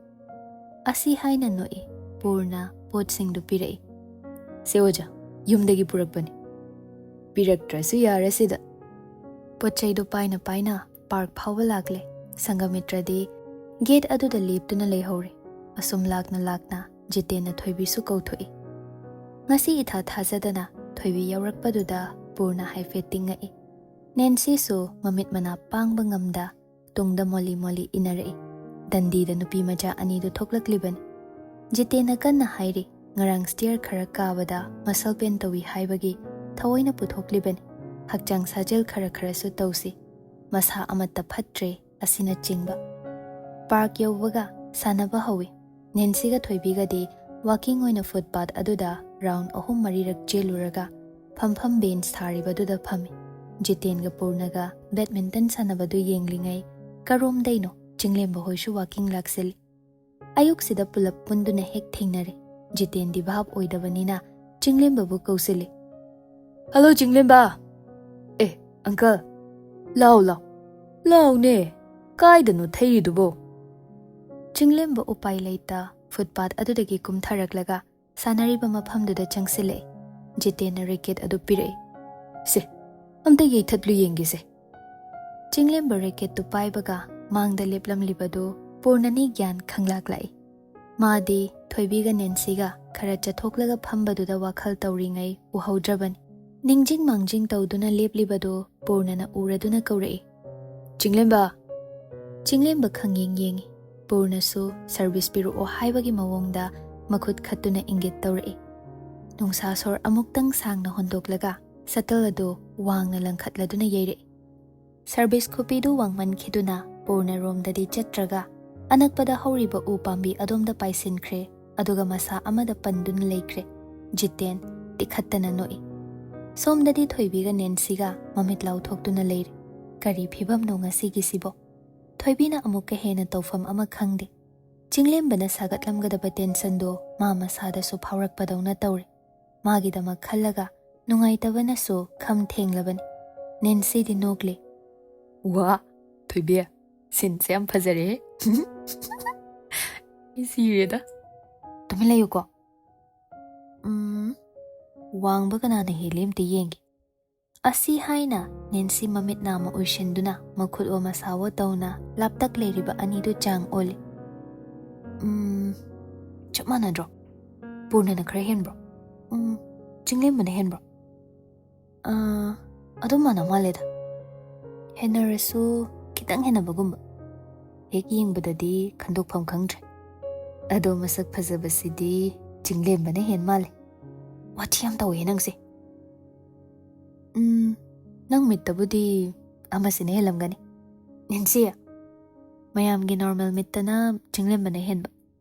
ꯑꯁꯤ ꯍꯥꯏꯅ ꯅꯣꯛꯏ꯫ ꯄꯨꯔꯅ ꯄꯣꯠꯁꯤꯡꯗꯨ ꯄꯤꯔꯛꯏ꯫ "ꯁꯦ ꯑꯣꯖꯥ, ꯌꯨꯝꯗꯒꯤ ꯄꯨꯔꯛꯄꯅꯤ꯫ ꯄꯤꯔꯛꯇ꯭ꯔꯁꯨ ꯌꯥꯔꯦ ꯁꯤꯗ꯫" ꯄꯣꯠ ꯆꯩꯗꯨ ꯄꯥꯏꯅ ꯄꯥꯏꯅ park ꯐꯥꯎꯕ ꯂꯥꯛꯂꯦ꯫ ꯁꯪꯒꯃꯤꯇ꯭ꯔꯗꯤ gate ꯑꯗꯨꯗ ꯂꯦꯞꯇꯨꯅ ꯂꯩꯍꯧꯔꯦ꯫ ꯑꯁꯨꯝ ꯂꯥꯛꯅ ꯂꯥꯛꯅ ꯖꯤꯇꯦꯟꯅ ꯊꯣꯏꯕꯤꯁꯨ ꯀꯧꯊꯣꯛꯏ꯫ ꯉꯁꯤ ꯏꯊꯥ ꯊꯥꯖꯗꯅ ꯊꯣꯏꯕꯤ ꯌꯥꯎꯔꯛꯄꯗꯨꯗ ꯄꯨꯔꯅ ꯍꯥꯏꯐꯦꯠ ꯇꯤꯡꯉꯛꯏ꯫ ꯅꯦꯟꯁꯤꯁꯨ ꯃꯃꯤꯠ ꯃꯅꯥ ꯄꯥꯡꯕ ꯉꯝꯗ ꯇꯨꯡꯗ ꯃꯣꯂꯤ ꯃꯣꯂꯤ ꯏꯟꯅꯔꯛꯏ꯫ ꯗꯟꯗꯤꯗ ꯅꯨꯄꯤ ꯃꯆꯥ ꯑꯅꯤꯗꯨ ꯊꯣꯛꯂꯛꯂꯤꯕꯅꯤ꯫ ꯖꯤꯇꯦꯟꯅ ꯀꯟꯅ ꯍꯥꯏꯔꯤ, "ꯉꯔꯥꯡ stair ꯈꯔ ꯀꯥꯕꯗ muscle pain ꯇꯧꯏ ꯍꯥꯏꯕꯒꯤ ꯊꯑꯣꯏꯅ ꯄꯨꯊꯣꯛꯂꯤꯕꯅꯤ꯫ ꯍꯛꯆꯥꯡ ꯁꯥꯖꯦꯜ ꯈꯔ ꯈꯔꯁꯨ ꯇꯧꯁꯤ꯫ ꯃꯁꯥ ꯑꯃꯠꯇ ꯐꯠꯇ꯭ꯔꯦ" ꯑꯁꯤꯅꯆꯤꯡꯕ꯫ Park ꯌꯧꯕꯒ ꯁꯥꯟꯅꯕ ꯍꯧꯏ꯫ ꯅꯦꯟꯁꯤꯒ ꯊꯣꯏꯕꯤꯒꯗꯤ walking ꯑꯣꯏꯅ footpath ꯑꯗꯨꯗ round ꯑꯍꯨꯝ ꯃꯔꯤꯔꯛ ꯆꯦꯜꯂꯨꯔꯒ ꯐꯝꯐꯝ bench ꯊꯥꯔꯤꯕꯗꯨꯗ ꯐꯝꯃꯤ꯫ ꯖꯤꯇꯦꯟꯒ ꯄꯨꯔꯅꯒ badminton ꯁꯥꯟꯅꯕꯗꯨ ꯌꯦꯡꯂꯤꯉꯩ ꯀꯔꯣꯝꯗꯩꯅꯣ ꯆꯤꯡꯂꯦꯝꯕ ꯍꯣꯏꯁꯨ walking ꯂꯥꯛꯁꯤꯜꯂꯤ꯫ ꯑꯌꯨꯛꯁꯤꯗ ꯄꯨꯂꯞ ꯄꯨꯟꯗꯨꯅ ꯍꯦꯛ ꯊꯦꯡꯅꯔꯦ꯫ ꯖꯤꯇꯦꯟꯗꯤ ꯚꯥꯞ ꯑꯣꯏꯗꯕꯅꯤꯅ ꯆꯤꯡꯂꯦꯝꯕꯕꯨ ꯀꯧꯁꯤꯜꯂꯤ꯫ "ꯍꯜꯂꯣ ꯆꯤꯡꯂꯦꯝꯕ!" "ꯑꯦ, ꯑꯪꯀꯜ, ꯂꯥꯎ ꯂꯥꯎ, ꯂꯥꯎꯅꯦ, ꯀꯥꯏꯗꯅꯣ ꯊꯩꯔꯤꯗꯨꯕꯣ?" ꯆꯤꯡꯂꯦꯝꯕ ꯎꯄꯥꯏ ꯂꯩꯇ ꯐꯨꯠꯄꯥꯠ ꯑꯗꯨꯗꯒꯤ ꯀꯨꯝꯊꯔꯛꯂꯒ ꯁꯥꯟꯅꯔꯤꯕ ꯃꯐꯝꯗꯨꯗ ꯆꯪꯁꯤꯜꯂꯛꯏ꯫ ꯖꯤꯇꯦꯟꯅ ꯔꯦꯀꯦꯠ ꯑꯗꯨ ꯄꯤꯔꯛꯏ꯫ "ꯁꯦ, ꯑꯝꯇ ꯌꯩꯊꯠꯂꯨ ꯌꯦꯡꯒꯦꯁꯦ꯫" ꯆꯤꯡꯂꯦꯝꯕ ꯔꯦꯀꯦꯠꯇꯨ ꯄꯥꯏꯕꯒ ꯃꯥꯡꯗ ꯂꯦꯞꯂꯝꯂꯤꯕꯗꯨ ꯄꯨꯔꯅꯅꯤ ꯒ꯭ꯌꯥꯟ ꯈꯪꯂꯥꯛꯂꯛꯏ꯫ ꯃꯥꯗꯤ ꯊꯣꯏꯕꯤꯒ ꯅꯦꯟꯁꯤꯒ ꯈꯔ ꯆꯠꯊꯣꯛꯂꯒ ꯐꯝꯕꯗꯨꯗ ꯋꯥꯈꯜ ꯇꯧꯔꯤꯉꯩ ꯎꯍꯧꯗ꯭ꯔꯕꯅꯤ꯫ ꯅꯤꯡꯖꯤꯡ ꯃꯥꯡꯖꯤꯡ ꯇꯧꯗꯨꯅ ꯂꯦꯞꯂꯤꯕꯗꯨ ꯄꯨꯔꯅꯅ ꯎꯔꯗꯨꯅ ꯀꯧꯔꯛꯏ, "ꯆꯤꯡꯂꯦꯝꯕ!" ꯆꯤꯡꯂꯦꯝꯕ ꯈꯪꯌꯦꯡ ꯌꯦꯡꯏ꯫ ꯄꯨꯔꯅꯁꯨ ꯁꯔꯚꯤꯁ ꯄꯤꯔꯛꯑꯣ ꯍꯥꯏꯕꯒꯤ ꯃꯑꯣꯡꯗ ꯃꯈꯨꯠ ꯈꯠꯇꯨꯅ ꯏꯪꯒꯤꯠ ꯇꯧꯔꯛꯏ꯫ ꯅꯨꯡꯁꯥ ꯁꯣꯔ ꯑꯃꯨꯛꯇꯪ ꯁꯥꯡꯅ ꯍꯣꯟꯗꯣꯛꯂꯒ ꯁꯇꯜ ꯑꯗꯨ ꯋꯥꯡꯅ ꯂꯪꯈꯠꯂꯗꯨꯅ ꯌꯩꯔꯛꯏ꯫ ꯁꯔꯚꯤꯁ ꯈꯨꯄꯤꯗꯨ ꯋꯥꯡꯃꯟꯈꯤꯗꯨꯅ ꯄꯨꯔꯅꯔꯣꯝꯗꯗꯤ ꯆꯠꯇ꯭ꯔꯒ ꯑꯅꯛꯄꯗ ꯍꯧꯔꯤꯕ ꯎ ꯄꯥꯝꯕꯤ ꯑꯗꯣꯝꯗ ꯄꯥꯏꯁꯤꯟꯈ꯭ꯔꯦ, ꯑꯗꯨꯒ ꯃꯁꯥ ꯑꯃꯗ ꯄꯟꯗꯨꯅ ꯂꯩꯈ꯭ꯔꯦ꯫ ꯖꯤꯇꯦꯟ ꯇꯤꯈꯠꯇꯅ ꯅꯣꯛꯏ꯫ ꯁꯣꯝꯗꯗꯤ ꯊꯣꯏꯕꯤꯒ ꯅꯦꯟꯁꯤꯒ ꯃꯃꯤꯠ ꯂꯥꯎꯊꯣꯛꯇꯨꯅ ꯂꯩꯔꯤ꯫ ꯀꯔꯤ ꯐꯤꯕꯝꯅꯣ ꯉꯁꯤꯒꯤꯁꯤꯕꯣ? ꯊꯣꯏꯕꯤꯅ ꯑꯃꯨꯛꯀ ꯍꯦꯟꯅ ꯇꯧꯐꯝ ꯑꯃ ꯈꯪꯗꯦ꯫ ꯆꯤꯡꯂꯦꯝꯕꯅ ꯁꯥꯒꯠꯂꯝꯒꯗꯕ ꯇꯦꯟꯁꯟꯗꯣ ꯃꯥ ꯃꯁꯥꯗꯁꯨ ꯐꯥꯎꯔꯛꯄꯗꯧꯅ ꯇꯧꯔꯦ꯫ ꯃꯥꯒꯤꯗꯃꯛ ꯈꯜꯂꯒ ꯅꯨꯡꯉꯥꯏꯇꯕꯅꯁꯨ ꯈꯝ ꯊꯦꯡꯂꯕꯅꯤ꯫ ꯅꯦꯟꯁꯤꯗꯤ ꯅꯣꯛꯂꯤ꯫ "ꯋꯥ, ꯊꯣꯏꯕꯤ, ꯁꯤꯟꯁꯦ ꯌꯥꯝ ꯐꯖꯔꯦꯍꯦ꯫" "ꯑꯩ ꯁꯤꯔꯦꯗ꯫" "ꯇꯨꯃꯤꯟ ꯂꯩꯌꯨꯀꯣ꯫ ꯎꯝ, ꯋꯥꯡꯕ ꯀꯅꯥꯅ ꯍꯦꯜꯂꯤ ꯑꯝꯇ ꯌꯦꯡꯒꯦ꯫" ꯑꯁꯤ ꯍꯥꯏꯅ ꯅꯦꯟꯁꯤ ꯃꯃꯤꯠ ꯅꯥꯝꯃ ꯎꯏꯁꯤꯟꯗꯨꯅ ꯃꯈꯨꯠ ꯑꯣ ꯃꯁꯥ ꯑꯣ ꯇꯧꯅ ꯂꯥꯞꯇꯛ ꯂꯩꯔꯤꯕ ꯑꯅꯤꯗꯨ ꯆꯥꯡ ꯑꯣꯜꯂꯤ꯫ "ꯎꯝ, ꯆꯞ ꯃꯥꯟꯅꯗ꯭ꯔꯣ? ꯄꯨꯔꯅꯅ ꯈꯔ ꯍꯦꯟꯕ꯭ꯔꯣ? ꯎꯝ, ꯆꯤꯡꯂꯦꯝꯕꯅ ꯍꯦꯟꯕ꯭ꯔꯣ? ꯑꯥ, ꯑꯗꯨꯝ ꯃꯥꯟꯅ ꯃꯥꯜꯂꯦꯗ꯫ ꯍꯦꯟꯅꯔꯁꯨ ꯈꯤꯇꯪ ꯍꯦꯟꯅꯕꯒꯨꯝꯕ꯫ ꯍꯦꯛ ꯌꯦꯡꯕꯗꯗꯤ ꯈꯟꯗꯣꯛꯐꯝ ꯈꯪꯗ꯭ꯔꯦ꯫ ꯑꯗꯣ ꯃꯁꯛ ꯐꯖꯕꯁꯤꯗꯤ ꯆꯤꯡꯂꯦꯝꯕꯅ ꯍꯦꯟ ꯃꯥꯜꯂꯦ꯫ ꯋꯥꯊꯤ ꯌꯥꯝ ꯇꯧꯋꯦ ꯅꯪꯁꯦ꯫ ꯎꯝ, ꯅꯪ ꯃꯤꯠꯇꯕꯨꯗꯤ ꯑꯃꯁꯤꯅ ꯍꯦꯜꯂꯝꯒꯅꯤ꯫ ꯅꯦꯟꯁꯤ, ꯃꯌꯥꯝꯒꯤ ꯅꯣꯔꯃꯦꯜ ꯃꯤꯠꯇꯅ ꯆꯤꯡꯂꯦꯝꯕꯅ ꯍꯦꯟꯕ꯫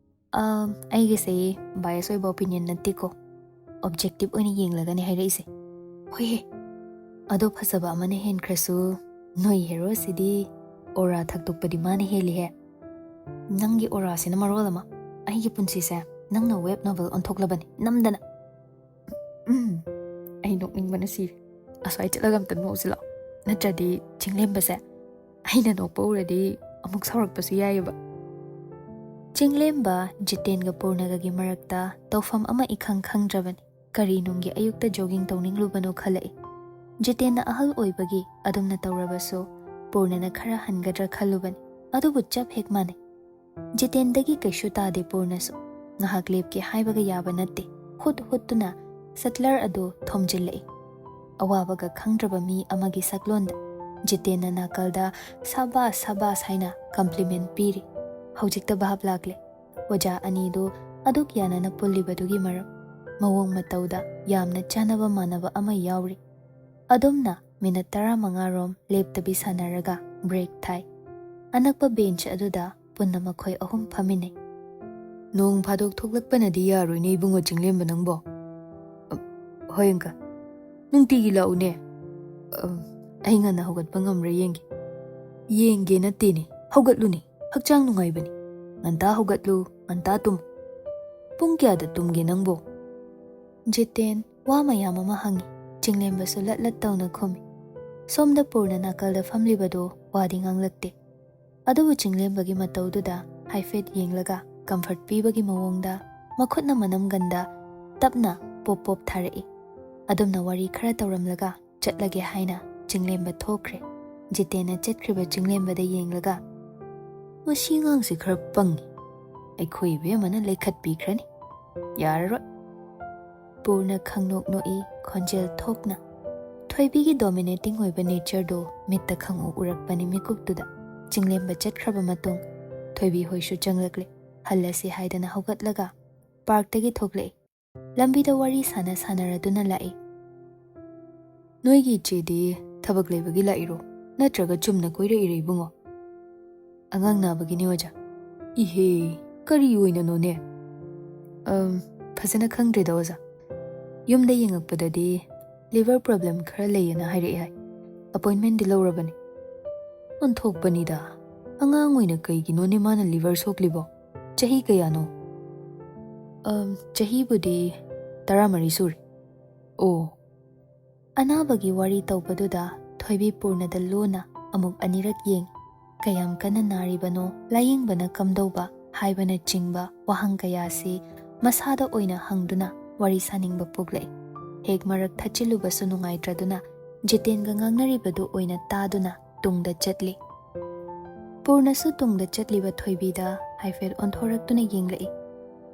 ꯑꯥ, ꯑꯩꯒꯤꯁꯦ ꯕꯥꯏꯁ ꯑꯣꯏꯕ ꯑꯣꯄꯤꯅꯤꯌꯟ ꯅꯠꯇꯦꯀꯣ, ꯑꯣꯕꯖꯦꯛꯇꯤꯚ ꯑꯣꯏꯅ ꯌꯦꯡꯂꯒꯅꯦ ꯍꯥꯏꯔꯛꯏꯁꯦ꯫ ꯍꯣꯏꯍꯦ, ꯑꯗꯣ ꯐꯖꯕ ꯑꯃꯅ ꯍꯦꯟꯈ꯭ꯔꯁꯨ ꯅꯣꯏ ꯍꯦꯔꯣꯁꯤꯗꯤ ꯑꯣꯔꯥ ꯊꯛꯇꯣꯛꯄꯗꯤ ꯃꯥꯅ ꯍꯦꯜꯂꯤꯍꯦ꯫ ꯅꯪꯒꯤ ꯑꯣꯔꯥꯁꯤꯅ ꯃꯔꯣꯜ ꯑꯃ, ꯑꯩꯒꯤ ꯄꯨꯟꯁꯤꯁꯦ ꯅꯪꯅ ꯋꯦꯕ ꯅꯣꯕꯦꯜ ꯑꯣꯟꯊꯣꯛꯂꯕꯅꯤ ꯅꯝꯗꯅ꯫ ꯎꯝ, ꯑꯩ ꯅꯣꯛꯅꯤꯡꯕꯅ ꯁꯤꯔꯦ꯫ ꯑꯁ꯭ꯋꯥꯏ ꯆꯠꯂꯒ ꯑꯝꯇ ꯅꯣꯛꯎꯁꯤ ꯂꯥꯛꯑꯣ, ꯅꯠꯇ꯭ꯔꯗꯤ ꯆꯤꯡꯂꯦꯝꯕꯁꯦ ꯑꯩꯅ ꯅꯣꯛꯄ ꯎꯔꯗꯤ ꯑꯃꯨꯛ ꯁꯥꯎꯔꯛꯄꯁꯨ ꯌꯥꯏꯑꯕ꯫ ꯆꯤꯡꯂꯦꯝꯕ ꯖꯤꯇꯦꯟꯒ ꯄꯨꯔꯅꯒꯒꯤ ꯃꯔꯛꯇ ꯇꯧꯐꯝ ꯑꯃ ꯏꯈꯪ ꯈꯪꯗ꯭ꯔꯕꯅꯤ꯫ ꯀꯔꯤ ꯅꯨꯡꯒꯤ ꯑꯌꯨꯛꯇ ꯖꯣꯒꯤꯡ ꯇꯧꯅꯤꯡꯂꯨꯕꯅꯣ ꯈꯜꯂꯛꯏ꯫ ꯖꯤꯇꯦꯟꯅ ꯑꯍꯜ ꯑꯣꯏꯕꯒꯤ ꯑꯗꯨꯝꯅ ꯇꯧꯔꯕꯁꯨ ꯄꯨꯔꯅꯅ ꯈꯔ ꯍꯟꯒꯗ꯭ꯔꯥ ꯈꯜꯂꯨꯕꯅꯤ꯫ ꯑꯗꯨꯕꯨ ꯆꯞ ꯍꯦꯛ ꯃꯥꯟꯅꯩ꯫ ꯖꯤꯇꯦꯟꯗꯒꯤ ꯀꯩꯁꯨ ꯇꯥꯗꯦ ꯄꯨꯔꯅꯁꯨ꯫ ꯉꯥꯏꯍꯥꯛ ꯂꯦꯞꯀꯦ ꯍꯥꯏꯕꯒ ꯌꯥꯕ ꯅꯠꯇꯦ꯫ ꯍꯨꯠ ꯍꯨꯠꯇꯨꯅ ꯁꯠꯂꯔ ꯑꯗꯨ ꯊꯣꯝꯖꯤꯜꯂꯛꯏ꯫ ꯑꯋꯥꯕꯒ ꯈꯪꯗ꯭ꯔꯕ ꯃꯤ ꯑꯃꯒꯤ ꯁꯛꯂꯣꯟꯗ ꯖꯤꯇꯦꯟꯅ ꯅꯥꯀꯜꯗ "ꯁꯥꯕꯥꯁ, ꯁꯥꯕꯥꯁ" ꯍꯥꯏꯅ ꯀꯝꯄ꯭ꯂꯤꯃꯦꯟ ꯄꯤꯔꯤ꯫ ꯍꯧꯖꯤꯛꯇ ꯚꯥꯞ ꯂꯥꯛꯂꯦ꯫ ꯑꯣꯖꯥ ꯑꯅꯤꯗꯨ ꯑꯗꯨꯛ ꯌꯥꯅꯅ ꯄꯨꯜꯂꯤꯕꯗꯨꯒꯤ ꯃꯔꯝ꯫ ꯃꯑꯣꯡ ꯃꯇꯧꯗ ꯌꯥꯝꯅ ꯆꯥꯅꯕ ꯃꯥꯟꯅꯕ ꯑꯃ ꯌꯥꯎꯔꯤ꯫ ꯑꯗꯨꯝꯅ ꯃꯤꯅꯠ ꯇꯔꯥꯃꯉꯥ ꯔꯣꯝ ꯂꯦꯞꯇꯕꯤ ꯁꯥꯟꯅꯔꯒ ꯕ꯭ꯔꯦꯛ ꯊꯥꯏ꯫ ꯑꯅꯛꯄ ꯕꯦꯟꯆ ꯑꯗꯨꯗ ꯄꯨꯟꯅ ꯃꯈꯣꯏ ꯑꯍꯨꯝ ꯐꯝꯃꯤꯟꯅꯩ꯫ "ꯅꯣꯡ ꯐꯥꯗꯣꯛ ꯊꯣꯛꯂꯛꯄꯅꯗꯤ ꯌꯥꯔꯣꯏꯅꯦ ꯏꯕꯨꯡꯉꯣ ꯆꯤꯡꯂꯦꯝꯕ ꯅꯪꯕꯣ?" "ꯑ, ꯍꯣꯏ ꯑꯪꯀꯜ꯫ ꯅꯨꯡꯇꯤꯒꯤ ꯂꯥꯛꯎꯅꯦ꯫" "ꯑ, ꯑꯩ ꯉꯟꯅ ꯍꯧꯒꯠꯄ ꯉꯝꯕ꯭ꯔꯥ ꯌꯦꯡꯒꯦ꯫" "ꯌꯦꯡꯒꯦ ꯅꯠꯇꯦꯅꯦ, ꯍꯧꯒꯠꯂꯨꯅꯦ꯫ ꯍꯛꯆꯥꯡ ꯅꯨꯡꯉꯥꯏꯕꯅꯤ꯫ ꯉꯟꯇꯥ ꯍꯧꯒꯠꯂꯨ, ꯉꯟꯇꯥ ꯇꯨꯝꯃꯨ꯫" "ꯄꯨꯡ ꯀꯌꯥꯗ ꯇꯨꯝꯒꯦ ꯅꯪꯕꯣ?" ꯖꯤꯇꯦꯟ ꯋꯥ ꯃꯌꯥꯝ ꯑꯃ ꯍꯪꯉꯤ꯫ ꯆꯤꯡꯂꯦꯝꯕꯁꯨ ꯂꯠ ꯂꯠ ꯇꯧꯅ ꯈꯨꯝꯃꯤ꯫ ꯁꯣꯝꯗ ꯄꯨꯔꯅ ꯅꯥꯀꯜꯗ ꯐꯝꯂꯤꯕꯗꯨ ꯋꯥꯗꯤ ꯉꯥꯡꯂꯛꯇꯦ꯫ ꯑꯗꯨꯕꯨ ꯆꯤꯡꯂꯦꯝꯕꯒꯤ ꯃꯇꯧꯗꯨꯗ ꯍꯥꯏꯐꯦꯠ ꯌꯦꯡꯂꯒ ꯀꯝꯐꯔꯠ ꯄꯤꯕꯒꯤ ꯃꯑꯣꯡꯗ ꯃꯈꯨꯠꯅ ꯃꯅꯝꯒꯟꯗ ꯇꯞꯅ ꯄꯣꯞ ꯄꯣꯞ ꯊꯥꯔꯛꯏ꯫ ꯑꯗꯨꯝꯅ ꯋꯥꯔꯤ ꯈꯔ ꯇꯧꯔꯝꯂꯒ ꯆꯠꯂꯒꯦ ꯍꯥꯏꯅ ꯆꯤꯡꯂꯦꯝꯕ ꯊꯣꯛꯈ꯭ꯔꯦ꯫ ꯖꯤꯇꯦꯟꯅ ꯆꯠꯈ꯭ꯔꯤꯕ ꯆꯤꯡꯂꯦꯝꯕꯗ ꯌꯦꯡꯂꯒ, "ꯃꯁꯤ ꯑꯉꯥꯡꯁꯤ ꯈꯔ ꯄꯪꯉꯤ꯫ ꯑꯩꯈꯣꯏ ꯏꯕꯦꯝꯃꯅ ꯂꯩꯈꯠꯄꯤꯈ꯭ꯔꯅꯤ꯫ ꯌꯥꯔꯔꯣꯏ꯫" ꯄꯨꯔꯅ ꯈꯪꯅꯣꯛ ꯅꯣꯛꯏ, ꯈꯣꯟꯖꯦꯜ ꯊꯣꯛꯅ꯫ ꯊꯣꯏꯕꯤꯒꯤ ꯗꯣꯃꯤꯅꯦꯇꯤꯡ ꯑꯣꯏꯕ ꯅꯦꯆꯔꯗꯨ ꯃꯤꯠꯇ ꯈꯪꯎ ꯎꯔꯛꯄꯅꯤ ꯃꯤꯀꯨꯞꯇꯨꯗ꯫ ꯆꯤꯡꯂꯦꯝꯕ ꯆꯠꯈ꯭ꯔꯕ ꯃꯇꯨꯡ ꯊꯣꯏꯕꯤ ꯍꯣꯏꯁꯨ ꯆꯪꯂꯛꯂꯦ꯫ ꯍꯜꯂꯁꯤ ꯍꯥꯏꯗꯅ ꯍꯧꯒꯠꯂꯒ ꯄꯥꯔꯛꯇꯒꯤ ꯊꯣꯛꯂꯛꯏ꯫ ꯂꯝꯕꯤꯗ ꯋꯥꯔꯤ ꯁꯥꯟꯅ ꯁꯥꯟꯅꯔꯗꯨꯅ ꯂꯥꯛꯏ꯫ "ꯅꯣꯏꯒꯤ ꯏꯆꯦꯗꯤ ꯊꯕꯛ ꯂꯩꯕꯒꯤ ꯂꯥꯛꯏꯔꯣ, ꯅꯠꯇ꯭ꯔꯒ ꯆꯨꯝꯅ ꯀꯣꯏꯔꯛꯏꯔꯣ ꯏꯕꯨꯡꯉꯣ?" "ꯑꯉꯥꯡ ꯅꯥꯕꯒꯤꯅꯦ ꯑꯣꯖꯥ꯫" "ꯏꯍꯦ, ꯀꯔꯤ ꯑꯣꯏꯅꯅꯣꯅꯦ?" "ꯑꯝ, ꯐꯖꯅ ꯈꯪꯗ꯭ꯔꯦꯗ ꯑꯣꯖꯥ꯫ ꯌꯨꯝꯗ ꯌꯦꯡꯉꯛꯄꯗꯗꯤ ꯂꯤꯚꯔ ꯄ꯭ꯔꯣꯕ꯭ꯂꯦꯝ ꯈꯔ ꯂꯩꯌꯦꯅ ꯍꯥꯏꯔꯛꯑꯦ ꯍꯥꯏ꯫ ꯑꯄꯣꯏꯟꯃꯦꯟꯗꯤ ꯂꯧꯔꯕꯅꯤ꯫" "ꯑꯣꯟꯊꯣꯛꯄꯅꯤꯗ, ꯑꯉꯥꯡ ꯑꯣꯏꯅ ꯀꯩꯒꯤꯅꯣꯅꯦ ꯃꯥꯅ ꯂꯤꯚꯔ ꯁꯣꯛꯂꯤꯕꯣ? ꯆꯍꯤ ꯀꯌꯥꯅꯣ? "ꯑꯝ, ꯆꯍꯤꯕꯨꯗꯤ ꯇꯔꯥꯃꯔꯤ ꯁꯨꯔꯦ꯫" "ꯑꯣ꯫" ꯑꯅꯥꯕꯒꯤ ꯋꯥꯔꯤ ꯇꯧꯕꯗꯨꯗ ꯊꯣꯏꯕꯤ ꯄꯨꯔꯅꯗ ꯂꯨꯅ ꯑꯃꯨꯛ ꯑꯅꯤꯔꯛ ꯌꯦꯡ꯫ ꯀꯌꯥꯝ ꯀꯟꯅ ꯅꯥꯔꯤꯕꯅꯣ, ꯂꯥꯌꯦꯡꯕꯅ ꯀꯝꯗꯧꯕ ꯍꯥꯏꯕꯅꯆꯤꯡꯕ ꯋꯥꯍꯪ ꯀꯌꯥꯁꯤ ꯃꯁꯥꯗ ꯑꯣꯏꯅ ꯍꯪꯗꯨꯅ ꯋꯥꯔꯤ ꯁꯥꯅꯤꯡꯕ ꯄꯣꯛꯂꯛꯏ꯫ ꯍꯦꯛ ꯃꯔꯛ ꯊꯠꯆꯤꯜꯂꯨꯕꯁꯨ ꯅꯨꯡꯉꯥꯏꯇ꯭ꯔꯗꯨꯅ ꯖꯤꯇꯦꯟꯒ ꯉꯥꯡꯅꯔꯤꯕꯗꯨ ꯑꯣꯏꯅ ꯇꯥꯗꯨꯅ ꯇꯨꯡꯗ ꯆꯠꯂꯤ꯫ ꯄꯨꯔꯅꯁꯨ ꯇꯨꯡꯗ ꯆꯠꯂꯤꯕ ꯊꯣꯏꯕꯤꯗ ꯍꯥꯏꯐꯦꯠ ꯑꯣꯟꯊꯣꯔꯛꯇꯨꯅ ꯌꯦꯡꯂꯛꯏ꯫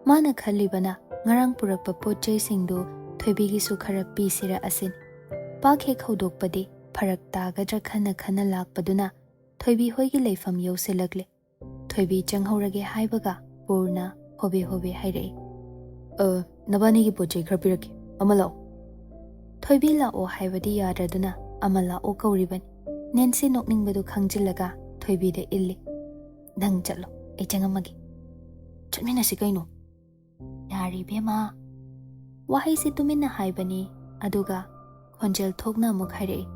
ꯃꯥꯅ ꯈꯜꯂꯤꯕꯅ ꯉꯔꯥꯡ ꯄꯨꯔꯛꯄ ꯄꯣꯠ ꯆꯩꯁꯤꯡꯗꯨ ꯊꯣꯏꯕꯤꯒꯤꯁꯨ ꯈꯔ ꯄꯤꯁꯤꯔ ꯑꯁꯤꯅꯤ꯫ ꯄꯥꯛ ꯍꯦꯛ ꯍꯧꯗꯣꯛꯄꯗꯤ ꯐꯔꯛ ꯇꯥꯒꯗ꯭ꯔꯥ ꯈꯟꯅ ꯈꯟꯅ ꯂꯥꯛꯄꯗꯨꯅ ꯊꯣꯏꯕꯤ ꯍꯣꯏꯒꯤ ꯂꯩꯐꯝ ꯌꯧꯁꯤꯜꯂꯛꯂꯦ꯫ ꯊꯣꯏꯕꯤ ꯆꯪꯍꯧꯔꯒꯦ ꯍꯥꯏꯕꯒ ꯄꯨꯔꯅ ꯍꯣꯕꯦ ꯍꯣꯕꯦ ꯍꯥꯏꯔꯛꯏ, "ꯑ, ꯅꯕꯥꯅꯤꯒꯤ ꯄꯣꯠ ꯆꯩ ꯈꯔ ꯄꯤꯔꯛꯀꯦ, ꯑꯃ ꯂꯥꯛꯑꯣ꯫" ꯊꯣꯏꯕꯤ ꯂꯥꯛꯑꯣ ꯍꯥꯏꯕꯗꯤ ꯌꯥꯗ꯭ꯔꯗꯨꯅ ꯑꯃ ꯂꯥꯛꯑꯣ ꯀꯧꯔꯤꯕꯅꯤ꯫ ꯅꯦꯟꯁꯤ ꯅꯣꯛꯅꯤꯡꯕꯗꯨ ꯈꯪꯖꯤꯜꯂꯒ ꯊꯣꯏꯕꯤꯗ ꯏꯜꯂꯤ꯫ "ꯅꯪ ꯆꯠꯂꯣ, ꯑꯩ ꯆꯪꯉꯝꯃꯒꯦ꯫" "ꯆꯠꯃꯤꯟꯅꯁꯤ ꯀꯩꯅꯣ꯫" "ꯌꯥꯔꯦ ꯏꯕꯦꯝꯃ꯫" ꯋꯥꯍꯩꯁꯤ ꯇꯨꯃꯤꯟꯅ ꯍꯥꯏꯕꯅꯤ, ꯑꯗꯨꯒ ꯈꯣꯟꯖꯦꯜ ꯊꯣꯛꯅ ꯑꯃꯨꯛ ꯍꯥꯏꯔꯛꯏ,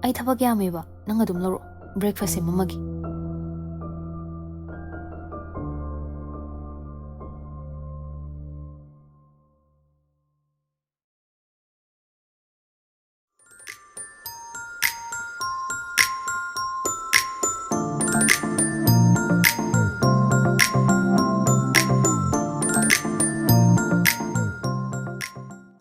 "ꯑꯩ ꯊꯕꯛ ꯌꯥꯝꯃꯦꯕ, ꯅꯪ ꯑꯗꯨꯝ ꯂꯧꯔꯛꯑꯣ, ꯕ꯭ꯔꯦꯛꯐꯥꯁ ꯁꯦꯝꯃꯝꯃꯒꯦ꯫"